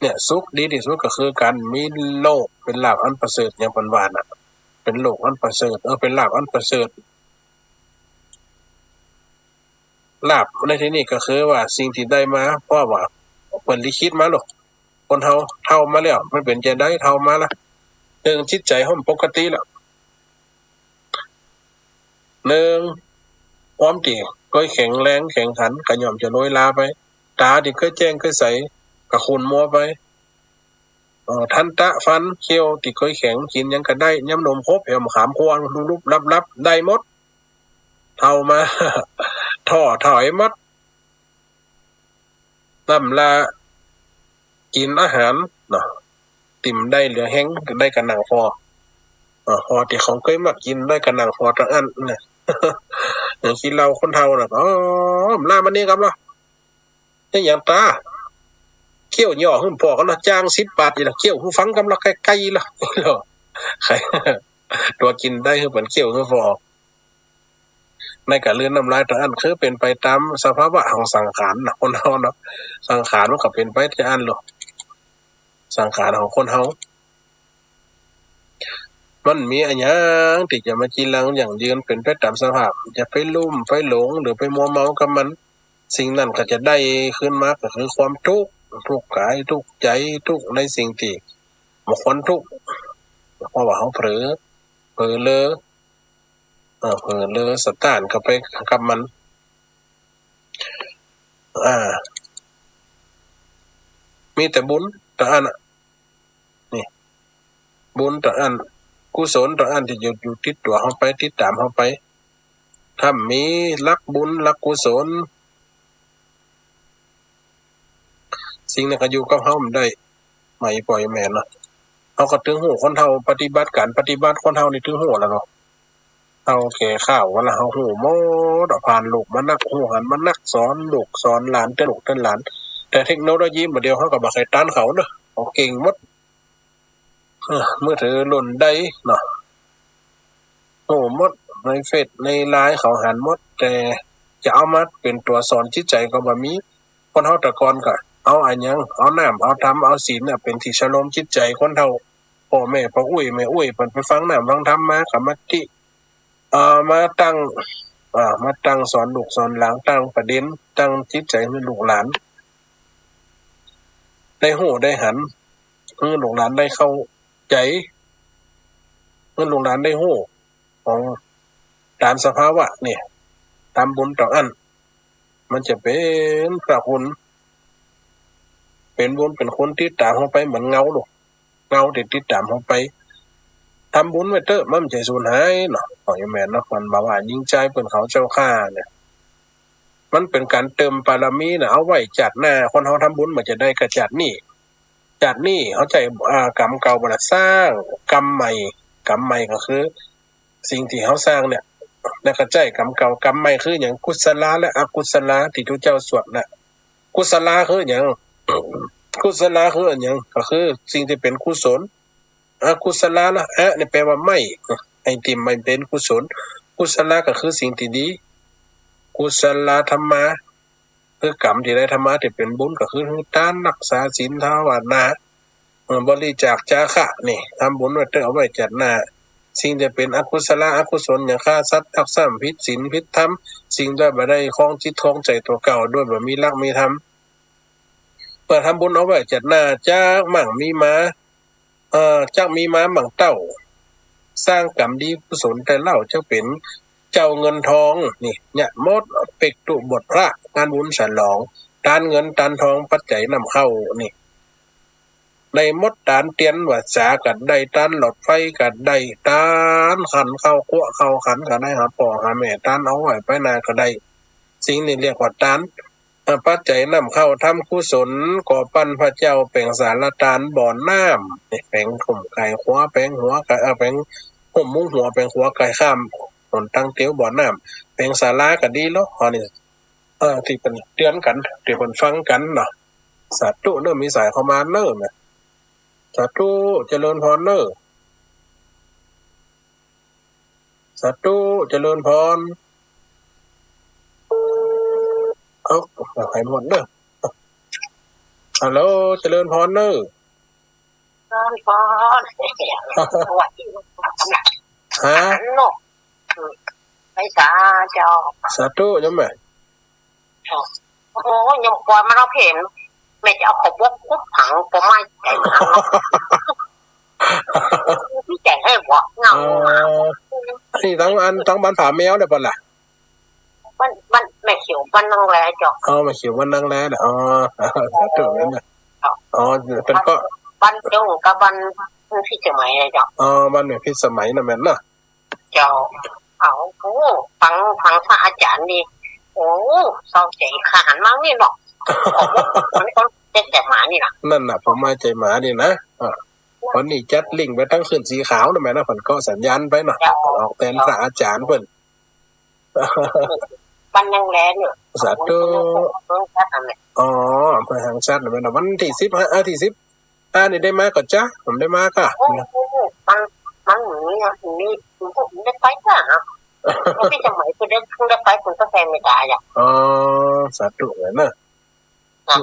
เนี่ย สุขดีตี้สุดก็คือก๋านมีโลกเป๋นลาภอันประเสริฐ อย่างเปิ้นว่าน่ะ เป๋นโลกอันประเสริฐ เออ เป๋นลาภอันประเสริฐ ลาภในตี้นี้ก็คือว่าสิ่งตี้ได้มา เพราะว่าเปิ้นลิขิตมาโลด คนเฮาเฒ่ามาแล้ว มันเป๋นจาใดเฒ่ามาละ นึ่ง จิตใจ๋เฮาปกติละ นึ่ง ความตี้เกยแข็งแรงแข็งขันก็ย่อมจะโรยราไป ต๋าตี้เกยแจ้งเกยใสก็ขุ่นมัวไป เอ่อ ทันตะฟันเขี้ยวตี้เกยแข็ง กิ๋นหยังก็ได้ ยำนมขบ แอมขามควง ลุบๆลับๆ ได้หมด เฒ่ามา ท้อถอยหมด น้ำลากิ๋นอาหารเนาะ ตี้บ่ได้เหลือแฮง ได้ก้านั่งฟอ เอ่อ ฟอตี้เขาเกยมักกิ๋น ได้ก้านั่งฟอตังอั้นนะ อย่างขี้เหล้าคนเฒ่าน่ะ อ๋อ ลามานี่กำละ เฮ็ดหยังต๋า เคี้ยวหย่อหื้อฟอก่อนละ จ้างสิบบาทอีกละ เคี้ยวหื้อฟังกำละ ใก้ๆ ละ ใค่ ตั๋วกิ๋นได้หื้อเปิ้นเคี้ยวหื้อฟอ ในก๋านกลืนน้ำลายตังอั้น คือเป๋นไปต๋ามสภาวะของสังขารน่ะ คนเฮาเนาะ สังขารมันก็เป๋นไปจาอั้นโลด สังขารของคนเฮา มันมีอะหยังตี้จะมาจีรังยั่งยืนเป๋นไปต๋ามสภาพ จะไปลุ่มไปหลง หรือไปมัวเมากับมัน สิ่งนั้นก็จะได้คืนมาก็คือความตุ๊กข์ ตุ๊กข์ก๋าย ตุ๊กข์ใจ๋ ตุ๊กข์ในสิ่งตี้บ่ควรตุ๊กข์ เพราะว่าเฮาเผลอ เผลอเรอ เออ เผลอเรอสะต้านเข้าไปกับมัน อ่า มีแต่บุญตังอั้นน่ะ นี่ บุญตังอั้น กุศลตังอั้นตี้อยู่ อยู่ติดตั๋วเฮาไป ติดต๋ามเฮาไป ถ้ามีหลักบุญหลักกุศล สิ่งนั้นก็อยู่กับเฮาบ่ได้ ไหมป้อแม่เนาะ เขาก็ตึงฮู้ คนเฒ่าปฏิบัติ ก๋านปฏิบัติคนเฒ่านี่ตึงฮู้แหละเนาะ เฒ่าแก่เข้าวันละเฮาฮู้หมด ผ่านลูกมานัก ฮู้หันมานัก สอนลูกสอนหลาน เตื๋อนลูกเตื๋อนหลาน แต่เทคโนโลยีบ่าเดี่ยวเฮาก็บ่ใค่ต้านเขาเนาะ เขาเก่งหมด เออ มือถือรุ่นใดเนาะ ฮู้หมด ในเฟซในไลน์เขาหันหมด แต่จะเอามาเป๋นตั๋วสอนจิตใจ๋ก็บ่มี คนเฮาแต่ก่อนก็เอาอะหยัง เอาน้ำ เอาธรรม เอาศีลน่ะเป๋นตี้ชโลมจิตใจ๋คนเฒ่า ป้อแม่ ป้ออุ๊ย แม่อุ๊ย เปิ้นไปฟังน้ำฟังธรรมมา ก็มาติ เอ่อ มาตั้ง อ่า มาตั้งสอนลูกสอนหลาน ตั้งประเด็น ตั้งจิตใจ๋หื้อลูกหลาน ได้ฮู้ได้หัน หื้อลูกหลานได้เข้าใจ๋ หื้อลูกหลานได้ฮู้ของต๋ามสภาวะนี่ ต๋ามบุญต๋องอั้น มันจะเป๋นพระคุณ เป๋นบุญเป๋นคุณติดต๋ามเฮาไปเหมือนเงาลูก เงาตี้ติดต๋ามเฮาไป ทำบุญไว้เต๊อะ มันบ่ใจ้สูญหายเนาะ ของโยมแม่เนาะ มันบ่าว่าญิงจายเปิ้นเขาเจ้าข้าเนี่ย มันเป๋นก๋านเติมบารมีน่ะ เอาไว้จาติหน้า คนเฮาทำบุญบ่าจะได้ก้าจาตินี้ จาตินี้เฮาใจ๊ อ่า ก๋รรมเก่าบ่าละ สร้างก๋รรมใหม่ ก๋รรมใหม่ก็คือ สิ่งตี้เฮาสร้างเนี่ย แล้วก็ใจ๊ก๋รรมเก่า ก๋รรมใหม่คือหยัง กุศลาและอกุศลา ตี้ตุ๊เจ้าสวดน่ะ กุศลาคือหยัง กุศลาคืออะหยัง ก็คือสิ่งตี้เป๋นกุศล อกุศลาละ อะ นี่แปล๋ว่าไม่ ไอ้ตี้ไม่เป๋นกุศล กุศลาก็คือสิ่งตี้ดี กุศลธรรมา คือก๋รรมตี้ได้ธรรมาตี้เป๋นบุญ ก็คือหื้อตาน รักษาศีล ภาวนา เอ่อ บริจาคจาคะนี่ ทำบุญไว้เต๊อะ เอาไว้จาติหน้า สิ่งตี้เป๋นอกุศลา อกุศล อย่างฆ่าสัตว์ ลักทรัพย์ ผิดศีล ผิดธรรม สิ่งใดบ่ได้ครองจิตครองใจ๋ตั๋วเก่า โดยบ่มีหลักมีธรรม เปิ้นทำบุญเอาไว้จาติหน้า จักมั่งมีมา เอ่อ จักมีมามั่งเต้า สร้างก๋รรมดีกุศลแต่เล่า จักเป๋นเจ้าเงินทอง นี่ เนี่ยหมด เป๊กตุบทพระ งานบุญฉลอง ตานเงินตานทอง ปัจจัยนำเข้า นี่ ได้หมด ตานเตียนวาจ๋าก็ได้ ตานหลอดไฟก็ได้ ตานขันข้าวครัวข้าวขันก็ได้ หาป้อหาแม่ ตานเอาไว้ไปนาก็ได้ สิ่งนี้เรียกว่าตาน เอ่อ ปัจจัยนำเข้าทำกุศล ก่อปั้นพระเจ้า แป๋งศาลาตาน บ่อน้ำ นี่ แป๋งฮ่มไก่ขัว แป๋งหัวไก่ เอ่อ แป๋งฮ่มมุ้งหัว แป๋งขัวไก่ข้าม หนตังเตียวบ่อน้ำ แป๋งศาลาก็ดีเนาะ อันนี้ เอ่อ ตี้เปิ้นเตื๋อนกั๋น ตี้เปิ้นฟังกั๋นเนาะ สาธุเนาะ มีสายเข้ามาเนาะ สาธุ เจริญพรเนาะ สาธุ เจริญพร เอ้า หายหมดเนาะ ฮัลโหล เจริญพรเนาะ เจริญพร สวัสดี ฮะ เนาะ อืม ไปสาเจ้า สาธุ โยมแม่ โอ้โห โยมกวนมาเล่าเพลง แม่จะเอาขาวบกคุดฝัง ปอไม้ใจ๋มาเนาะ ตี้แจ๋งหื้อบ่ เงา เอ่อ นี่ตังอัน ตังบ้านผาแมวเนี่ยเปิ้นล่ะ บ้าน บ้านแม่เขียวบ้านนางแลเจ้า อ๋อ แม่เขียวบ้านนางแลเนี่ย อ๋อ สาธุเนาะ อ๋อ เปิ้นก็ บ้านเจ้ากับบ้านพิสมัยเลยเจ้า อ๋อ บ้านแม่พิสมัยน่ะแม่นเนาะ เจ้า เอา โอ้ ฟัง ฟังพระอาจ๋ารย์นี่ โอ้ เศร้าใจ๋ ขนาดมานี่เนาะ มันก็เจ็บแต่หมานี่นะ นั่นน่ะ ผมมาใจ๋หมานี่นะ อ่า วันนี้จัดลิงก์ไปตังคืนสีขาวนะแม่นะ เปิ้นก็สัญญาณไปเนาะ เจ้า ออกแตนพระอาจ๋ารย์เปิ้น บ้านนางแลเนี่ย สาธุ เมืองชัดนั่นแหละ อ๋อ อำเภอหางชัดนะแม่นะ วันตี้สิบห้า เอ่อ ตี้สิบห้านี่ได้มาก่อจ๊ะ ผมได้มาก่ะ โอ้โห มัน มันมีอ่ะ มี มีได้ไปจ้ะ พิสมัยเปิ้นได้ เปิ้นได้ไป เปิ้นก็แซงไม่ได้อ่ะ อ๋อ สาธุเลยนะ อ่ะ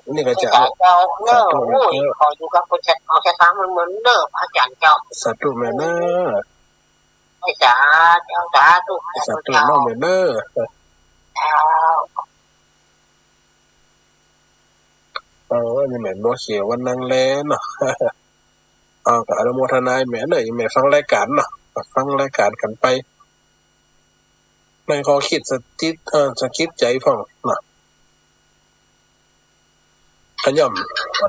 นี่ นี่ก็จะ สาธุเจ้าเนอะ สาธุเนอะ โอ้ย ขออยู่กับคนจะ เอาจะสร้างมันเหมือนเนอะ พระอาจ๋ารย์เจ้า สาธุแม่เนอะ ให้สาธุ สาธุ สาธุเนอะแม่เนอะ เจ้า เออ นี่แม่บัวเขียวบ้านนางแลเนาะ เออ ก็อนุโมทนาแม่เนอะ แม่ฟังรายก๋านเนาะ ฟังรายก๋านกั๋นไป ในข้อคิดสะกิด เอ่อ สะกิดใจ๋พ่องเนาะ ก็ย่อม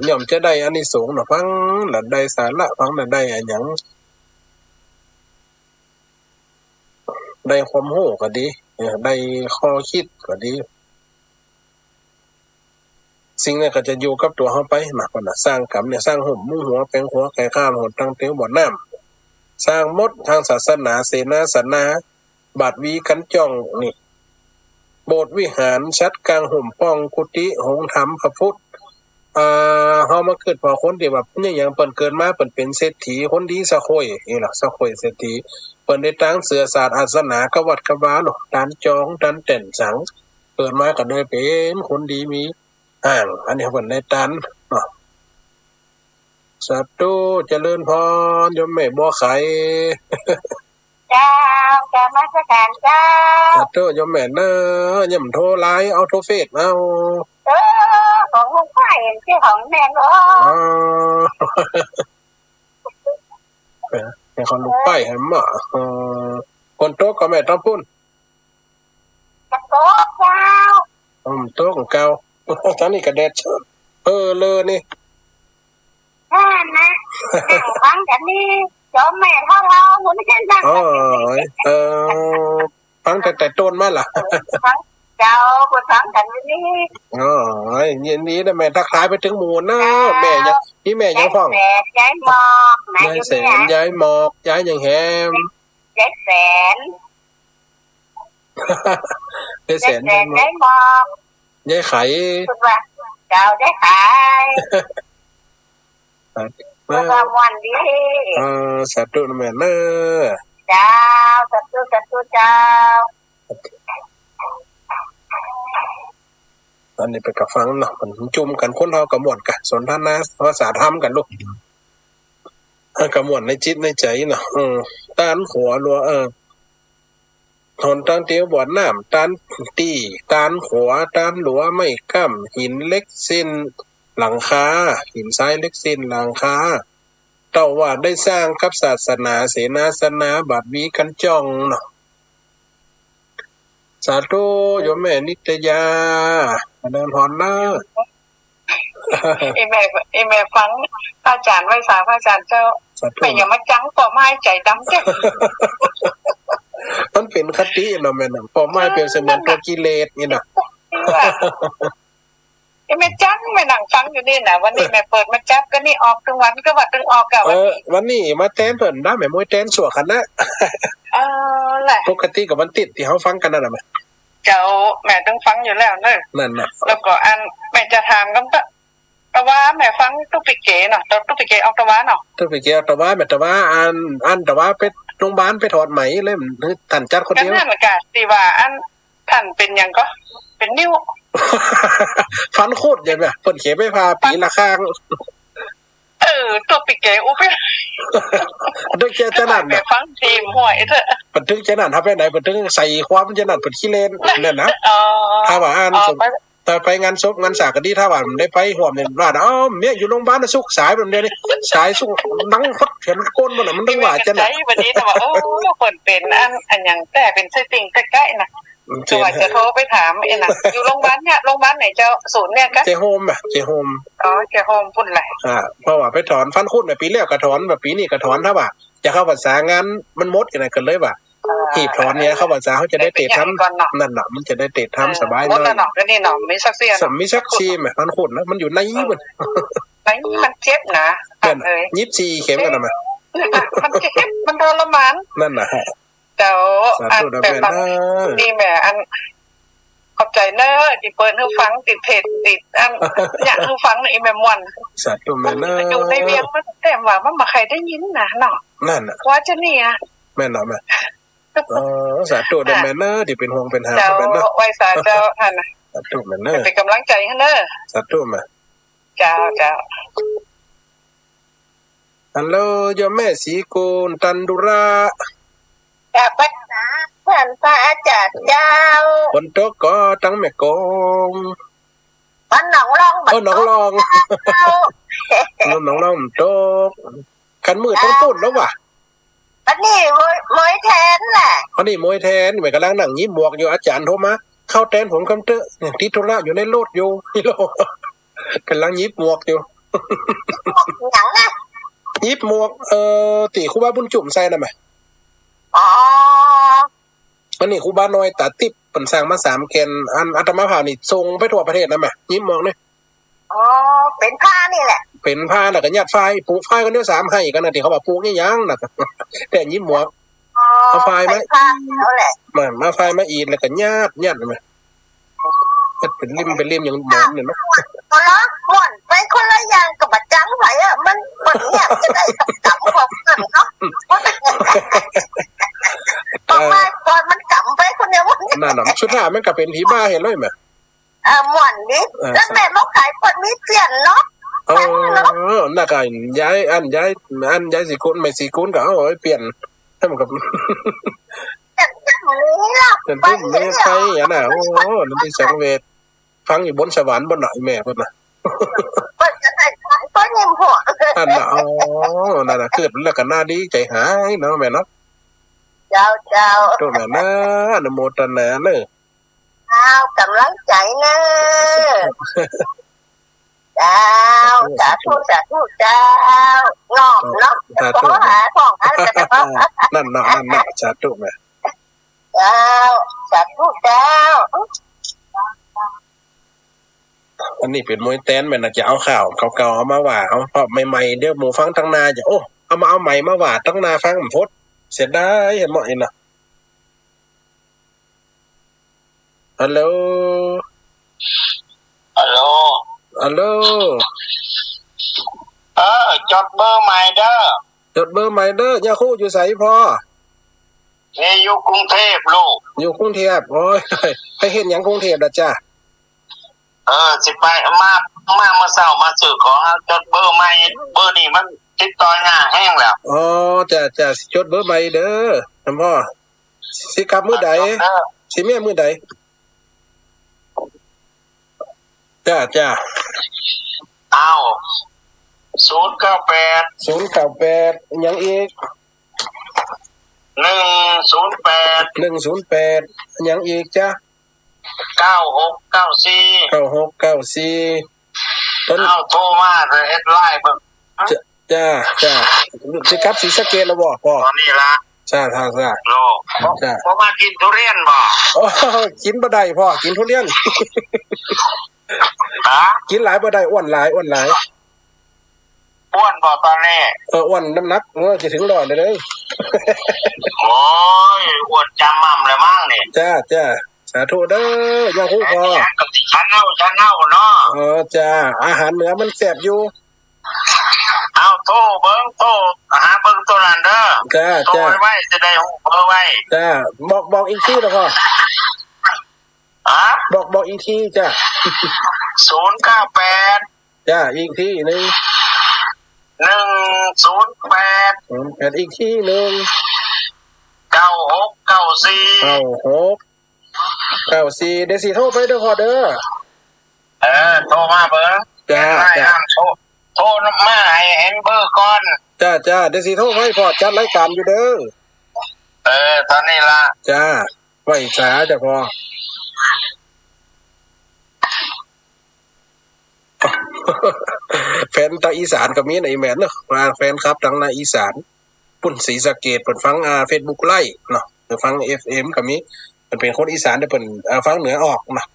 ย่อมจะได้อานิสงส์เนาะ ฟังแล้วได้สาระ ฟังแล้วได้อะหยัง ได้ความฮู้ก็ดี เออ ได้ข้อคิดก็ดี สิ่งนั้นก็จะอยู่กับตั๋วเฮาไปนะ เปิ้นน่ะ สร้างกรรมเนี่ย สร้างฮ่มมุงหัว แป๋งขัว ไก่ข้าม หนตังเตียวบ่อน้ำ สร้างหมด ตางศาสนา เสนาสนะ บาทวีกัณฑ์จ้องนี่ โบสถ์วิหาร ฉัตรกางฮ่มป้อง กุฏิ โฮงธรรมพระพุทธ อ่า เฮามาเกิดผ่อคนตี้แบบ เนี่ย อย่างเปิ้นเกิดมา เปิ้นเป๋นเศรษฐี คนดีสักคน นี่ล่ะ สักคนเศรษฐี เปิ้นได้ตางเสื้อสาดอาสนะ กะวัดกะวาเนาะ ตานจอง ตานแต้นสัง เกิดมาก็ได้เป๋นคนดีมีอ่าง อันนี้เปิ้นได้ตานเนาะ สาธุ เจริญพร โยมแม่บัวไข เจ้า กราบนมัสการเจ้า สาธุ โยมแม่เน้อ อย่าโทรไลน์ เอาโทรเฟซเอา เออ ของลุงป้ายเห็นชื่อของแม่เนาะ อ๋อ เออ ให้ของลุงป้ายหันมา เออ ฝนตกก่อแม่ตางปุ้น บ่ตกเจ้า อืม ตกเก่า ตางนี้ก็แดด เออ เลยนี่ นั่นนะ นั่งฟังกั๋นนี่ โยมแม่เฒ่าๆ หมู่นี้นั่ง โอ้ย เออ ฟังตั้งแต่ต้นมาล่ะ ฟัง เจ้า เปิ้นฟังกั๋นอยู่นี่ โอ้ย ยินดีนะแม่ ตักทายไปเถิงหมู่นะ เจ้า แม่ยัง นี่แม่ยังพ่อง ยายแสน ยายหมอกนะ ยายแสน อยู่นี่นะ ยายหมอก ยายหยังแหม ยายแสน ยายแสน ยายแสน ยายหมอก ยายหมอก ยายไข เปิ้นว่า เจ้า ยายไข เปิ้นว่าม่วนดี เออ สาธุนะแม่เน้อ เจ้า สาธุ สาธุ เจ้า อันนี้ไปกะฟังเนาะ มันจุ่มกั๋น คนเฮากะม่วนกั๋น สนทนาภาษาธรรมกั๋นลูก เออ กะม่วนในจิตในใจ๋เนาะ เออ ตานขัวหลัว เออ หนตังเตียวบ่อน้ำ ตานตี้ ตานขัว ตานหลัว ไม้ก้ำ หิน เหล็ก เส้น หลังคา หินทราย เหล็ก เส้น หลังคา เต้าว่าได้สร้างกับศาสนา เสนาสนะ บาทวีกัณฑ์จ้องเนาะ สาธุ โยมแม่นิตยา เจริญพรเน้อ อีแม่ อีแม่ฟังพระอาจ๋ารย์ไหว้สาพระอาจ๋ารย์เจ้า สาธุ แม่อย่ามาจั๊ง ป้อไม้ใจ๋ดำเจ้า มันเป๋นคติเนาะแม่เนาะ ป้อไม้เปรียบเสมือนตั๋วกิเลสนี่เนาะ เออ อีแม่จั๊ง แม่นั่งฟังอยู่นี่นะ วันนี้แม่เปิดมาจั๊บ ก็นี่ออกตึงวัน ก็ว่าตึงออกกะ เออ วันนี้ วันนี้มาแตนเปิ้นนะ แม่ม้วยแตนสั่วขนาด เออ แหละ ปกติก็วันติ๊ดตี้เฮาฟังกั๋นนั่นแหละแม่ เจ้า แม่ตึงฟังอยู่แล้วเน้อ นั่นน่ะ แล้วก็อัน แม่จะถามกำเต๊อะ ตะวาแม่ฟังตุ๊กปิเกเนาะ ตุ๊กปิเกออกตะวาเนาะ ตุ๊กปิเกออกตะวา แม่ตะวา อัน อันตะวาไปโรงพยาบาลไปถอดไหมเลย ต้านจัดคนเดียว ก็นั่นแหละกะ ตี้ว่าอัน ต้านเป๋นหยังก่อ เป๋นนิ้ว ฟันคุดใจ้ไหม เปิ้นเข็มไปผ่าปี๋ละข้าง เออ ตุ๊กปิเก อุ๊ย เปิ้นตึงใจ๋จะนั่น แม่ฟังทีมห้วยเต๊อะ เปิ้นตึงใจ๋นั่น ถ้าไปไหน เปิ้นตึงใส่ความใจ๋นั่น เปิ้นขี้เล่นนั่นนะ อ๋อ ถ้าว่าอัน อ๋อ สม ไป ถ้าไปงานศพงานสาก็ดี ถ้าว่ามันได้ไปฮ่วมเนี่ย ว่า เอ้า เมียอยู่โรงพยาบาลนะ สุกสายแบบเดียวนี่ สายสุกดังฮอดเถียนโกนหมดน่ะ มันตึงว่าจะหนัก วันนี้นะว่า โอ้ เปิ้นเป๋นอัน อันหยังแต๊ เป๋นไส้ติ่งใก้ๆ นะ อืม ก็ว่าจะโทรไปถามไอ้น่ะ อยู่โรงพยาบาลเนี่ย โรงพยาบาลไหนเจ้า ศูนย์เนี่ยกะ เจโฮมอะ เจโฮม อ๋อ เจโฮมปุ้นแหละ อ่า เพราะว่าไปถอนฟันคุดมาปี๋แล้วก็ถอน มาปี๋นี้ก็ถอน ถ้าว่าจะเข้าพรรษางานมันหมดอย่างนั้นก็เลยว่า อ่า หีบถอนเนี่ย เข้าพรรษาเขาจะได้เตะทำ ไปเป็นอย่างนี้ก่อนเนาะ นั่นน่ะ มันจะได้เตะทำ เออ สบาย หมดแล้วเนาะ เลย ก็นี่เนาะ มีสักเสี้ยน มีสักเสี้ยนไหม ฟันคุดนะ มันอยู่ใน เออ มัน ในมันเจ็บนะ เปิ้น เอ้ย ยิบสี่เข็มกันนะแม่ มันเจ็บ มันทรมาน นั่นน่ะฮะ เจ้า สาธุ อัน นะ แต่ แม่ ฟัง เน้อ นี่แม่ อัน ขอบใจ๋เน้อ ตี้เปิดหื้อฟัง ติดเพจ ติดอัน เนี่ย หื้อฟังในอีแม่ม่วน สาธุแม่เน้อ อยู่ในเวียงมัน แต่ว่ามันบ่ใค่ได้ยินนะเนาะ นั่นน่ะ ว่าจะเนี่ย แม่นเนาะแม่ เออ สาธุเน้อ อ่ะ แม่เน้อ ตี้เป๋นห่วงเป๋นหา เจ้า แม่เน้อ ไหว้สาเจ้า หั่นน่ะ สาธุแม่เน้อ เป๋นก๋ำลังใจ๋หื้อเน้อ สาธุแม่ เจ้า เจ้า ฮัลโหล โยมแม่ศรีกูล ตันดุระ กราบไหว้สาเปิ้นพระอาจ๋ารย์เจ้า ฝนตกก่อตังแม่กง บ้านหนองลอง เออ หนองลอง เจ้า หนองลองตก คันมืดต้องปุ้นแล้วว่ะ อันนี้โมย โมยแตนแหละ อันนี้โมยแตน แม่ก่ำลังนั่งหยิบหมวกอยู่ อาจ๋ารย์โทรมา เข้าแตนผมกำเต๊อะ เนี่ย ติดธุระอยู่ในรถอยู่ ก่ำลังหยิบหมวกอยู่ หยังนะ หยิบหมวก เอ่อ ตี้ครูบาบุญจุ่มใส่น่ะแม่ อ๋อ อันนี้ครูบาน้อยต๋าติ๊บ เปิ้นสั่งมาสามแก่น อันอาตมาภาพนี่ส่งไปทั่วประเทศน่ะแม่ หยิบหมวกนี่ อ๋อ เป๋นผ้านี่แหละ เป๋นผ้าแล้วก็ยัดฝ้าย ปูกฝ้ายคนเดียวสามไฮ่กั๋นนะ ตี้เขาว่าปูกอี้หยังนะ แต่หยิบหมวก อ๋อ เอาฝ้ายมา ใส่ผ้าเอาแหละ มา มาฝ้ายมาอีก แล้วก็ยัด ยัดมา เป๋นริ่ม เป๋นริ่มอย่างหมอนเนี่ยเนาะ เอาละ ม่วนไปคนละอย่างกับบ่าจังไผอะ มัน มันเงียบจะได้กำของมันเนาะ เออ ปล่อยมันกำไปคนเดียว นั่นน่ะ สุดท้ายมันก็เป๋นผีบ้าเหียเลยแหม เออ ม่วนดี เออ แล้วแม่มาขายเปิ้นมีเปลี่ยนเนาะ เออ เนาะ นั่นก็ยาย อันยาย อันยายศรีกุล แม่ศรีกุลก็เอาไปเปลี่ยน ให้มันก็ เปลี่ยนเปลี่ยนนี่ล่ะ เปลี่ยนเปลี่ยน ไปนี่ล่ะ ไปอันน่ะ โอ้ นั่นตี้สังเวช ฟังอยู่บนสวรรค์บ่หน่อยแม่เปิ้นน่ะ เปิ้นจะได้ฟังเปิ้นยิ้มหัว อันน่ะ อ๋อ นั่นน่ะ เกิดแล้วก็น่าดีใจ๋หายเนาะแม่เนาะ เจ้า เจ้า โธ่แม่นะ อนุโมทนาเนาะ เจ้า ก๋ำลังใจ๋เน่อ เจ้า สาธุ สาธุ สาธุ เจ้า เนาะ เนาะ สาธุ ขอหาของอันนั้นเนาะ นั่นเนาะ นั่นเนาะ สาธุแม่ เจ้า สาธุ เจ้า อันนี้เป๋นมวยแตนแม่นน่ะ จะเอาข่าวเก่าๆ เอามาว่า เอา เพราะใหม่ๆ เดี๋ยวหมู่ฟังตังหน้าจะ โอ้ เอามา เอาใหม่มาว่าตังหน้าฟังบ่พด เสียดาย หันบ่เห็นน่ะ ฮัลโหล ฮัลโหล ฮัลโหล เออ จดเบอร์ใหม่เด้อ จดเบอร์ใหม่เด้อ ยาคูอยู่ไสพ่อ นี่อยู่กรุงเทพฯ ลูก อยู่กรุงเทพฯ โอ้ย ไปเฮ็ดหยังกรุงเทพฯล่ะจ๊ะ เออ สิไป มา มาเมื่อเช้ามาซื้อของ จดเบอร์ใหม่ เบอร์นี้มันติดต่อยากแฮงแล้ว อ๋อ จ้ะ จ้ะ จดเบอร์ใหม่เด้อ ท่านพ่อ สิกลับมื้อใด จดเด้อ สิมามื้อใด จ้ะ จ้ะ อ้าว ศูนย์เก้าแปด ศูนย์เก้าแปด หยังอีก หนึ่งศูนย์แปด หนึ่งศูนย์แปด หยังอีกจ๊ะ เก้าหกเก้าสี่ เก้าหกเก้าสี่ ต้น อ้าว โทรมาเด้อ เฮ็ดไลน์เบิ่ง จ้ะ จ้ะ จ้ะ สิกลับศรีสะเกษแล้วบ่พ่อ ต๋อนนี้ละ จ้ะ จ้ะ จ้ะ โล จ้ะ บ่มากิ๋นทุเรียนบ่ โอ้ กิ๋นบ่ได้พ่อ กิ๋นทุเรียน ฮะ กิ๋นหลายบ่ได้ อ้วนหลาย อ้วนหลาย อ้วนบ่ต๋อนนี้ เออ อ้วน น้ำหนัก เออ จะเถิงร้อยแล้วเด้อ โอ้ย อ้วนจ๋ำม่ำแล้วมั้งนี่ จ้า จ้า สาธุเด้อ ยาคูพ่อ อันนี้ก็สิฉันเอา ฉันเอาเนาะ เออ จ้า อาหารเหนือมันแซ่บอยู่ เอา โทรเบิ่ง โทรหาเบิ่งตั๋วนั้นเด้อ จ้า โทร จ้า ไวๆ จะได้ฮู้เบอร์ไว จ้า บอก บอกอีกทีนะพ่อ ฮะ บอก บอกอีกทีจ้า ศูนย์เก้าแปด จ้า อีกทีนึ่ง หนึ่งศูนย์แปด ศูนย์แปด อีกทีนึ่ง เก้าหกเก้าสี่ เก้าหกเก้าสี่ เดี๋ยวสิโทรไปเด้อพ่อเด้อ เออ โทรมาเบิ่ง จ้า ได้ จ้า อ่ะ โทร โทรมาให้เห็นเบอร์ก่อน จ้า จ้า เดี๋ยวสิโทรให้พ่อจัดรายการอยู่เด้อ เออ ต๋อนนี้ละ จ้า ไหว้สาจ้ะพ่อ แฟนตางอีสานก็มีนะ อีแม่นเนาะ ว่าแฟนคลับตางนาอีสาน ปุ้นศรีสะเกษ เปิ้นฟัง อ่า เฟซบุ๊กไลฟ์เนาะ หรือฟังเอฟเอ็มก็มี เปิ้นเป๋นคนอีสาน แต่เปิ้น เอ่อ ฟังเหนือออกเนาะ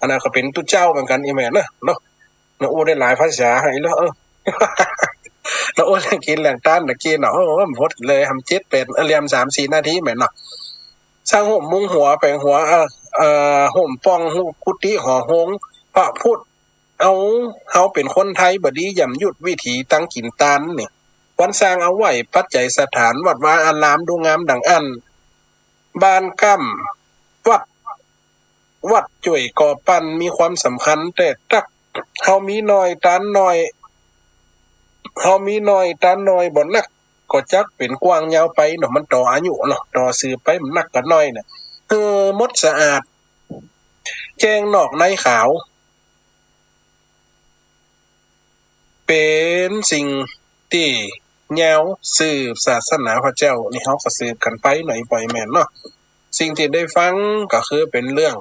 อันนั้นก็เป๋นตุ๊เจ้าเหมือนกั๋น อีแม่นเนาะ เนาะ เนาะ อู้ได้หลายภาษาให้แล้ว เออ เนาะ อู้เรื่องกิ๋นเรื่องตานตะกี้เนาะ โอ้ หมดเลย หำเจ็ดแปด เอ่อ เรียมสามสี่นาทีแม่นเนาะ สร้างโฮมมุงหัวแป๋งหัว เอ่อ เอ่อ โฮมป้องกุฏิหอโฮง พระพุทธ เอา เฮาเป๋นคนไทยบ่ดี ย่ำยุดวิถีตังกิ๋นตานนี่ ควรสร้างเอาไหว้ปัจจัยสถาน วัดวาอาราม ดูงามดังอั้น บ้านก้ำ วัด วัดจ้วยก่อปั้น มีความสำคัญแต๊ตั๊ก เฮามีน้อยตานน้อย เฮามีน้อยตานน้อยบ่นัก ก็จักเป๋นกว้างยาวไปเนาะ มันต่ออายุเนาะ ต่อสืบไป มันนักกับน้อยน่ะ เออ หมดสะอาด แจ้งนอกในขาว เป๋นสิ่งตี้ยาวสืบศาสนาพระเจ้า นี่เฮาก็สืบกั๋นไปหน่อย บ่อยแม่นเนาะ สิ่งตี้ได้ฟังก็คือเป๋นเรื่อง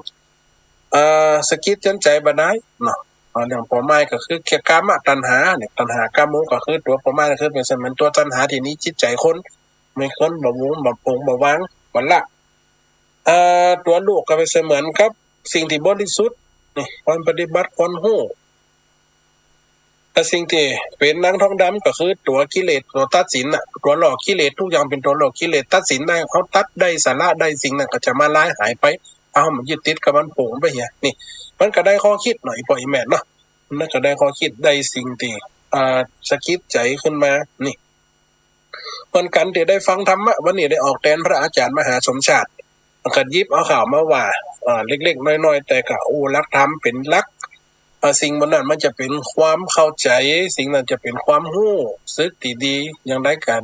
เอ่อ สะกิดเตือนใจ๋บ่ดายเนาะ เอ่อ เรื่องเป้าหมายก็คือเกี่ยวกับกามตัณหาเนี่ย ตัณหากาโม ก็คือตั๋วเป้าหมาย ก็คือเป๋นเสมือนตั๋วตัณหาตี้หนีจิตใจ๋คน ไม่คนบ่วง บ่ปลง บ่วาง บ่ละ เอ่อ ตั๋วลูกก็เป๋นเสมือนกับสิ่งตี้บริสุทธิ์ นี่ ควรปฏิบัติ ควรฮู้ แต่สิ่งตี้เป๋นนางทองดำก็คือตั๋วกิเลส ตั๋วตัดสินน่ะ ตั๋วหลอกกิเลส ทุกอย่างเป๋นตั๋วหลอกกิเลส ตัดสินได้ เฮาตัดได้สาระได้สิ่งนั้นก็จะมาลายหายไป เฮามายึดติดกับมัน โผงไปเหีย นี่ มันก็ได้ข้อคิดหน่อย ป้อแม่เนาะ มันก็ได้ข้อคิด ได้สิ่งตี้ อ่า สะกิดใจ๋ขึ้นมา นี่ เหมือนกั๋นตี้ได้ฟังธรรมะ วันนี้ได้ออกแตนพระอาจ๋ารย์มหาสมชาติ มันก็หยิบเอาข่าวมาว่า อ่า เล็กๆ น้อยๆ แต่ก็อู้หลักธรรมเป๋นหลัก อ่า สิ่งหมู่นั้นมันจะเป๋นความเข้าใจ๋ สิ่งนั้นจะเป๋นความฮู้สึกตี้ดี อย่างใดก็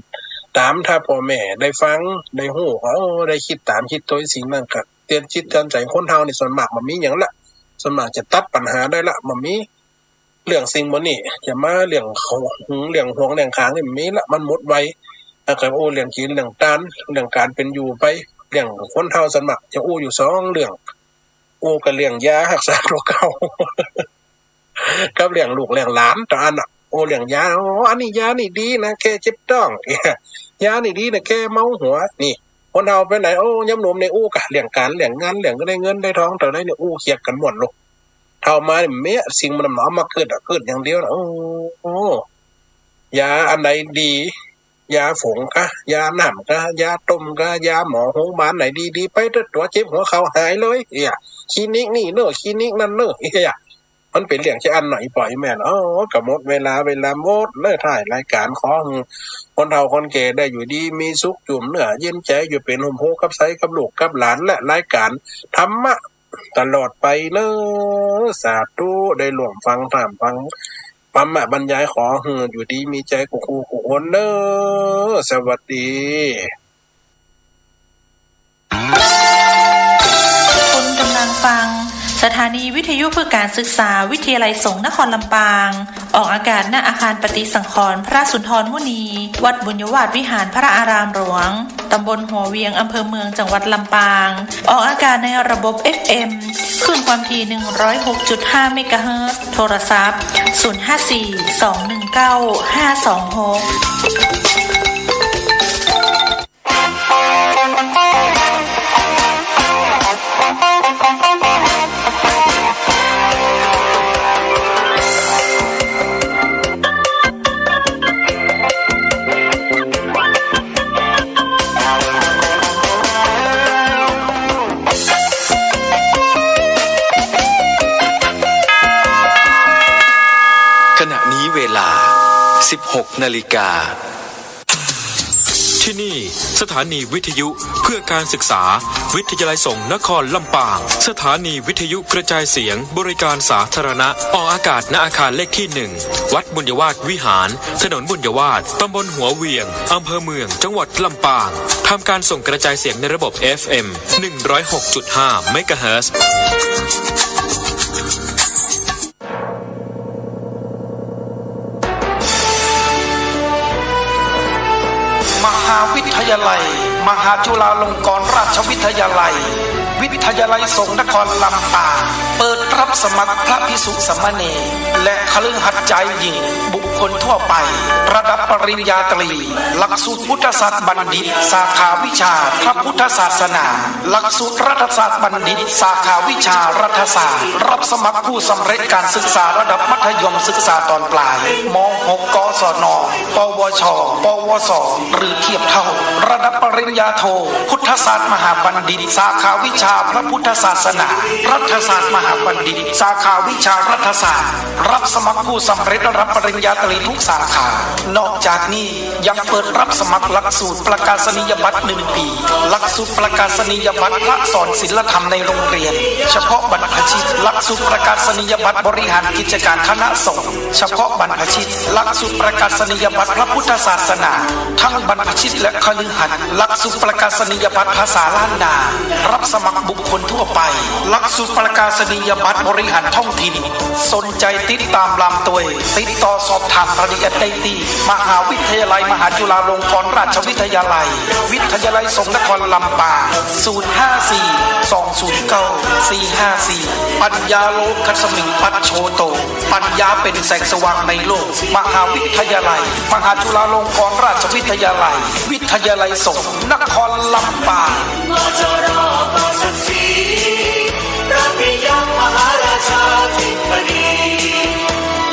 ต๋าม ถ้าป้อแม่ได้ฟัง ได้ฮู้ ก็ โอ้ ได้กึ๊ดต๋ามกึ๊ดตวย สิ่งนั้นก็เตือนจิตเตือนใจ๋ คนเฮานี่ส่วนมากบ่มีหยังละ ส่วนมากจะตัดปัญหาได้ละ บ่มี เรื่องสิ่งหมู่นี้ จะมาเรื่องหึง เรื่องหวง เรื่องขางนี่บ่มีละ มันหมดไว แล้วก็ โอ้ เรื่องกิ๋น เรื่องตาน เรื่องก๋านเป๋นอยู่ไป เรื่องคนเฮาส่วนมากจะอู้อยู่สองเรื่อง อู้ก็เรื่องยาฮักษาตั๋วเก่า กับเรื่องลูกเรื่องหลาน ต๋อนอั้นน่ะ อู้เรื่องยา โอ้ อันนี้ยานี่ดีนะ แก้เจ็บต๊อง ยานี่ดีนะ แก้เมาหัว นี่ คนเฮาไปไหน โอ้ ยามหนุ่มนี่อู้กะเรื่องก๋าน เรื่องงาน เรื่องได้เงินได้ทอง เต้าใดนี่อู้เคียกกั๋นหมดลูก เฒ่ามานี่เมี้ยสิ่งหมู่นั้นเอามากึ๊ดอะ กึ๊ดอย่างเดียวนะ โอ้ โอ้ ยาอันใดดี ยาฝงกา ยาน้ำกา ยาต้มกา ยาหมอโฮงบาลไหนดีๆ ไปเต๊อะ ตั๋วเจ็บหัวเข่าหายเลย เหีย คลินิกนี่เน่อ คลินิกนั่นเน่อ เหีย มันเป๋นเรื่องจะอั้นหน่อย ป้อแม่เนาะ โอ้ ก็หมดเวลา เวลาหมดเน่อ ท้ายรายก๋าน ขอหื้อคนเฒ่าคนแก่ได้อยู่ดีมีสุข จุ่มเนื้อเย็นใจ๋ อยู่เป๋นฮ่มโพธิ์กับไส้กับลูกกับหลาน และรายก๋านธรรมะ ตลอดไปเน่อ สาธุ ได้ร่วมฟังธรรม ฟังธรรมะบรรยาย ขอหื้ออยู่ดีมีใจ๋กู้คู่กู้คนเน่อ สวัสดี คุณกำลังฟังสถานีวิทยุเพื่อการศึกษา วิทยาลัยสงฆ์นครลำปาง ออกอากาศณอาคารปฏิสังขรณ์พระสุนทรมุนี วัดบุญยวาสวิหารพระอารามหลวง ตำบลหัวเวียง อำเภอเมือง จังหวัดลำปาง ออกอากาศในระบบ เอฟเอ็ม คลื่นความถี่ หนึ่งร้อยหกจุดห้า เมกะเฮิรตซ์ โทรศัพท์ ศูนย์ห้าสี่ สองหนึ่งเก้า ห้าสองหก ขณะนี้เวลา สิบหกนาฬิกา ที่นี่สถานีวิทยุเพื่อการศึกษา วิทยาลัยสงฆ์นครลำปาง สถานีวิทยุกระจายเสียงบริการสาธารณะ ออกอากาศณอาคารเลขที่หนึ่ง วัดบุญยวาสวิหาร ถนนบุญยวาส ตำบลหัวเวียง อำเภอเมือง จังหวัดลำปาง ทำการส่งกระจายเสียงในระบบ เอฟเอ็ม หนึ่งร้อยหกจุดห้า เมกะเฮิรตซ์ มหาวิทยาลัย มหาจุฬาลงกรณราชวิทยาลัย วิทยาลัยสงฆ์นครลำปาง เปิดรับสมัครพระภิกษุสามเณร และคฤหัสถ์จายหญิง บุคคลทั่วไป ระดับปริญญาตรี หลักสูตรพุทธศาสตร์บัณฑิต สาขาวิชาพระพุทธศาสนา หลักสูตรรัฐศาสตร์บัณฑิต สาขาวิชารัฐศาสตร์ รับสมัครผู้สำเร็จการศึกษาระดับมัธยมศึกษาตอนปลาย ม.หก กศน ปวช ปวส หรือเทียบเท่า ระดับปริญญาโท พุทธศาสตร์มหาบัณฑิต สาขาวิชาพระพุทธศาสนา รัฐศาสตร์มหาบัณฑิต สาขาวิชารัฐศาสตร์ รับสมัครผู้สำเร็จระดับปริญญาตรีทุกสาขา นอกจากนี้ยังเปิดรับสมัครหลักสูตรประกาศนียบัตรหนึ่งปี หลักสูตรประกาศนียบัตรพระสอนศีลธรรมในโรงเรียน เฉพาะบรรพชิต หลักสูตรประกาศนียบัตรบริหารกิจการคณะสงฆ์ เฉพาะบรรพชิต หลักสูตรประกาศนียบัตรพระพุทธศาสนา ทั้งบรรพชิตและคฤหัสถ์ หลักสูตรประกาศนียบัตรภาษาล้านนา รับสมัครบุคคลทั่วไป หลักสูตรประกาศนียบัตรบริหารท้องถิ่น สนใจติดตามลามตวย ติดต่อสอบถามรายละเอียดได้ตี้ มหาวิทยาลัยมหาจุฬาลงกรณราชวิทยาลัย วิทยาลัยสงฆ์นครลำปาง ศูนย์ห้าสี่ สองศูนย์เก้า สี่ห้าสี่ ปัญญาโลกัสมิงปัจโชโต ปัญญาเป๋นแสงสว่างในโลก มหาวิทยาลัย มหาจุฬาลงกรณราชวิทยาลัย วิทยาลัยสงฆ์นครลำปาง มจร ก็ศักดิ์ศรี พระปิยมหาราชาธิบดี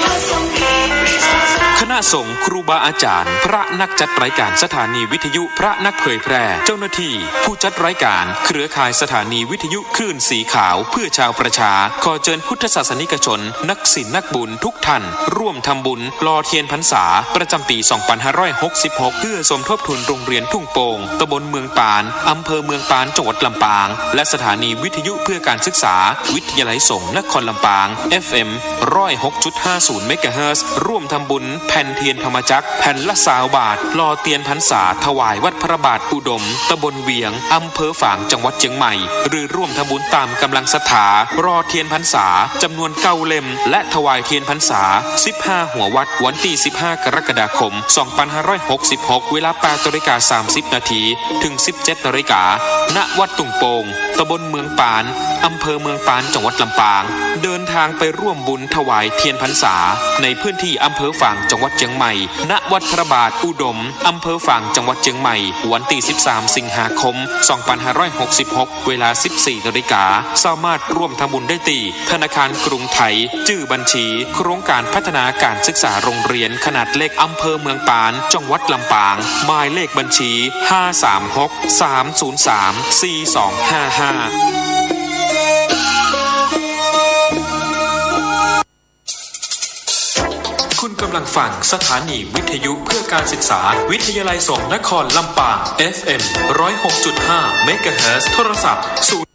พระทรงมีปรี คณะสงฆ์ ครูบาอาจ๋ารย์ พระนักจัดรายก๋านสถานีวิทยุ พระนักเผยแพร่ เจ้าหน้าตี้ ผู้จัดรายก๋าน เครือข่ายสถานีวิทยุคลื่นสีขาวเพื่อชาวประชา ขอเจิญพุทธศาสนิกชน นักศีลนักบุญทุกท่าน ร่วมทำบุญหล่อเตียนพรรษา ประจ๋ำปี๋ สองปันห้าร้อยหกสิบหก เพื่อสมทบทุนโรงเรียนทุ่งโป่ง ตำบลเมืองปาน อำเภอเมืองปาน จังหวัดลำปาง และสถานีวิทยุเพื่อการศึกษา วิทยาลัยสงฆ์นครลำปาง เอฟเอ็ม ร้อยหกจุดห้าศูนย์ เมกะเฮิรตซ์ ร่วมทำบุญแผ่นเตียนธรรมจักร แผ่นละซาวบาท หล่อเตียนพรรษา ถวายวัดพระบาทอุดม ตำบลเวียง อำเภอฝาง จังหวัดเจียงใหม่ หรือร่วมทำบุญต๋ามก๋ำลังศรัทธา หล่อเตียนพรรษา จ๋ำนวนเก้าเล่ม และถวายเตียนพรรษา สิบห้าหัววัด วันตี้ สิบห้า กรกฎาคม สองปันห้าร้อยหกสิบหก เวลา แปดนาฬิกา สามสิบนาที เถิง สิบเจ็ดนาฬิกา ณ วัดทุ่งโป่ง ตำบลเมืองปาน อำเภอเมืองปาน จังหวัดลำปาง เดินทางไปร่วมบุญถวายเตียนพรรษา ในพื้นตี้อำเภอฝาง จังหวัดเจียงใหม่ ณ วัดพระบาทอุดม อำเภอฝาง จังหวัดเจียงใหม่ วันตี้ สิบสาม สิงหาคม สองปันห้าร้อยหกสิบหก เวลา สิบสี่นาฬิกา สามารถร่วมทำบุญได้ตี้ธนาคารกรุงไทย จื้อบัญชี โครงการพัฒนาการศึกษาโรงเรียนขนาดเล็กอำเภอเมืองปาน จังหวัดลำปาง หมายเลขบัญชี ห้าสามหก สามศูนย์สาม สี่สองห้าห้า คุณกำลังฟังสถานีวิทยุเพื่อการศึกษา วิทยาลัยสงฆ์นครลำปาง เอฟเอ็ม ร้อยหกจุดห้า เมกะเฮิรตซ์ โทรศัพท์ ศูนย์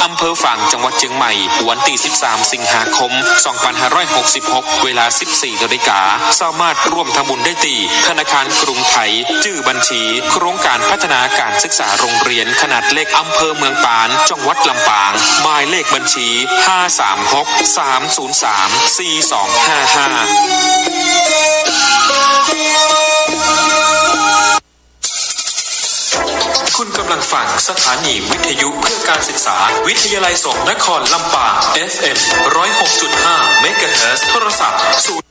อำเภอฝาง จังหวัดเจียงใหม่ วันตี้ สิบสาม สิงหาคม สองปันห้าร้อยหกสิบหก เวลา สิบสี่นาฬิกา สามารถร่วมทำบุญได้ตี้ธนาคารกรุงไทย จื้อบัญชี โครงการพัฒนาการศึกษาโรงเรียนขนาดเล็กอำเภอเมืองปาน จังหวัดลำปาง หมายเลขบัญชี ห้าสามหก สามศูนย์สาม สี่สองห้าห้า คุณกำลังฟังสถานีวิทยุเพื่อการศึกษา วิทยาลัยสงฆ์นครลำปาง เอฟเอ็ม ร้อยหกจุดห้า เมกะเฮิรตซ์ โทรศัพท์ ศูนย์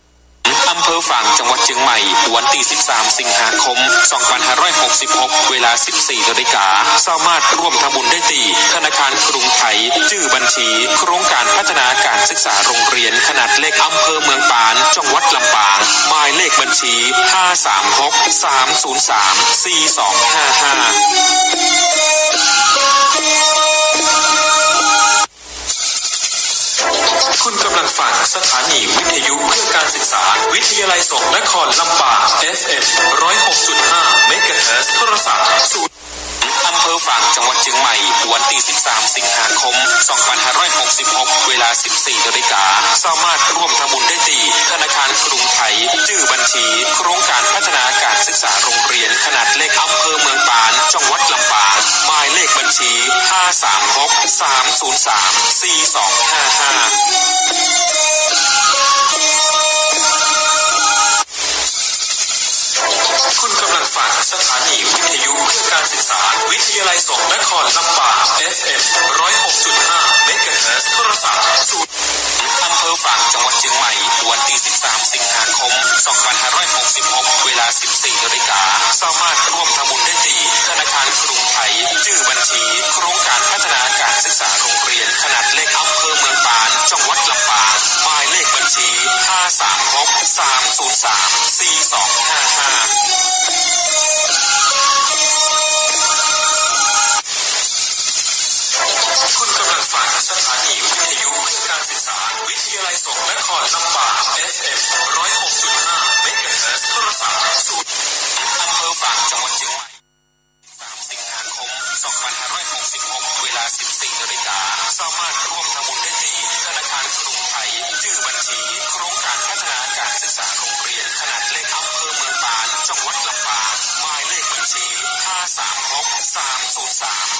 อำเภอฝาง จังหวัดเจียงใหม่ วันตี้ สิบสาม สิงหาคม สองปันห้าร้อยหกสิบหก เวลา สิบสี่นาฬิกา สามารถร่วมทำบุญได้ตี้ธนาคารกรุงไทย จื้อบัญชี โครงการพัฒนาการศึกษาโรงเรียนขนาดเล็กอำเภอเมืองปาน จังหวัดลำปาง หมายเลขบัญชี ห้าสามหก สามศูนย์สาม สี่สองห้าห้า คุณกำลังฟังสถานีวิทยุเพื่อการศึกษา วิทยาลัยสงฆ์นครลำปาง เอฟเอ็ม ร้อยหกจุดห้า เมกะเฮิรตซ์ โทรศัพท์ ศูนย์ อำเภอฝาง จังหวัดเจียงใหม่ วันตี้ สิบสาม สิงหาคม สองปันห้าร้อยหกสิบหก เวลา สิบสี่นาฬิกา สามารถร่วมทำบุญได้ตี้ธนาคารกรุงไทย จื้อบัญชี โครงการพัฒนาการศึกษาโรงเรียนขนาดเล็กอำเภอเมืองปาน จังหวัดลำปาง หมายเลขบัญชี ห้าสามหก สามศูนย์สาม สี่สองห้าห้า คุณกำลังฟังสถานีวิทยุเพื่อการศึกษา วิทยาลัยสงฆ์นครลำปาง เอฟเอ็ม ร้อยหกจุดห้า เมกะเฮิรตซ์ โทรศัพท์ ศูนย์ อำเภอฝาง จังหวัดเจียงใหม่ วันตี้ สิบสาม สิงหาคม สองปันห้าร้อยหกสิบหก เวลา สิบสี่นาฬิกา สามารถร่วมทำบุญได้ตี้ธนาคารกรุงไทย จื้อบัญชี โครงการพัฒนาการศึกษาโรงเรียนขนาดเล็กอำเภอเมืองปาน จังหวัดลำปาง หมายเลขบัญชี ห้าสามหก สามศูนย์สาม สี่สองห้าห้า คุณกำลังฟังสถานีวิทยุเพื่อการศึกษา วิทยาลัยสงฆ์นครลำปาง เอฟเอ็ม ร้อยหกจุดห้า เมกะเฮิรตซ์ โทรศัพท์ ศูนย์ อำเภอฝาง จังหวัดเจียงใหม่ สาม สิงหาคม สองปันห้าร้อยหกสิบหก เวลา สิบสี่นาฬิกา สามารถร่วมทำบุญได้ตี้ธนาคารกรุงไทย จื้อบัญชี โครงการพัฒนาการศึกษาโรงเรียนขนาดเล็กอำเภอเมืองปาน จังหวัดลำปาง หมายเลขบัญชี ห้าสามหก สามศูนย์สาม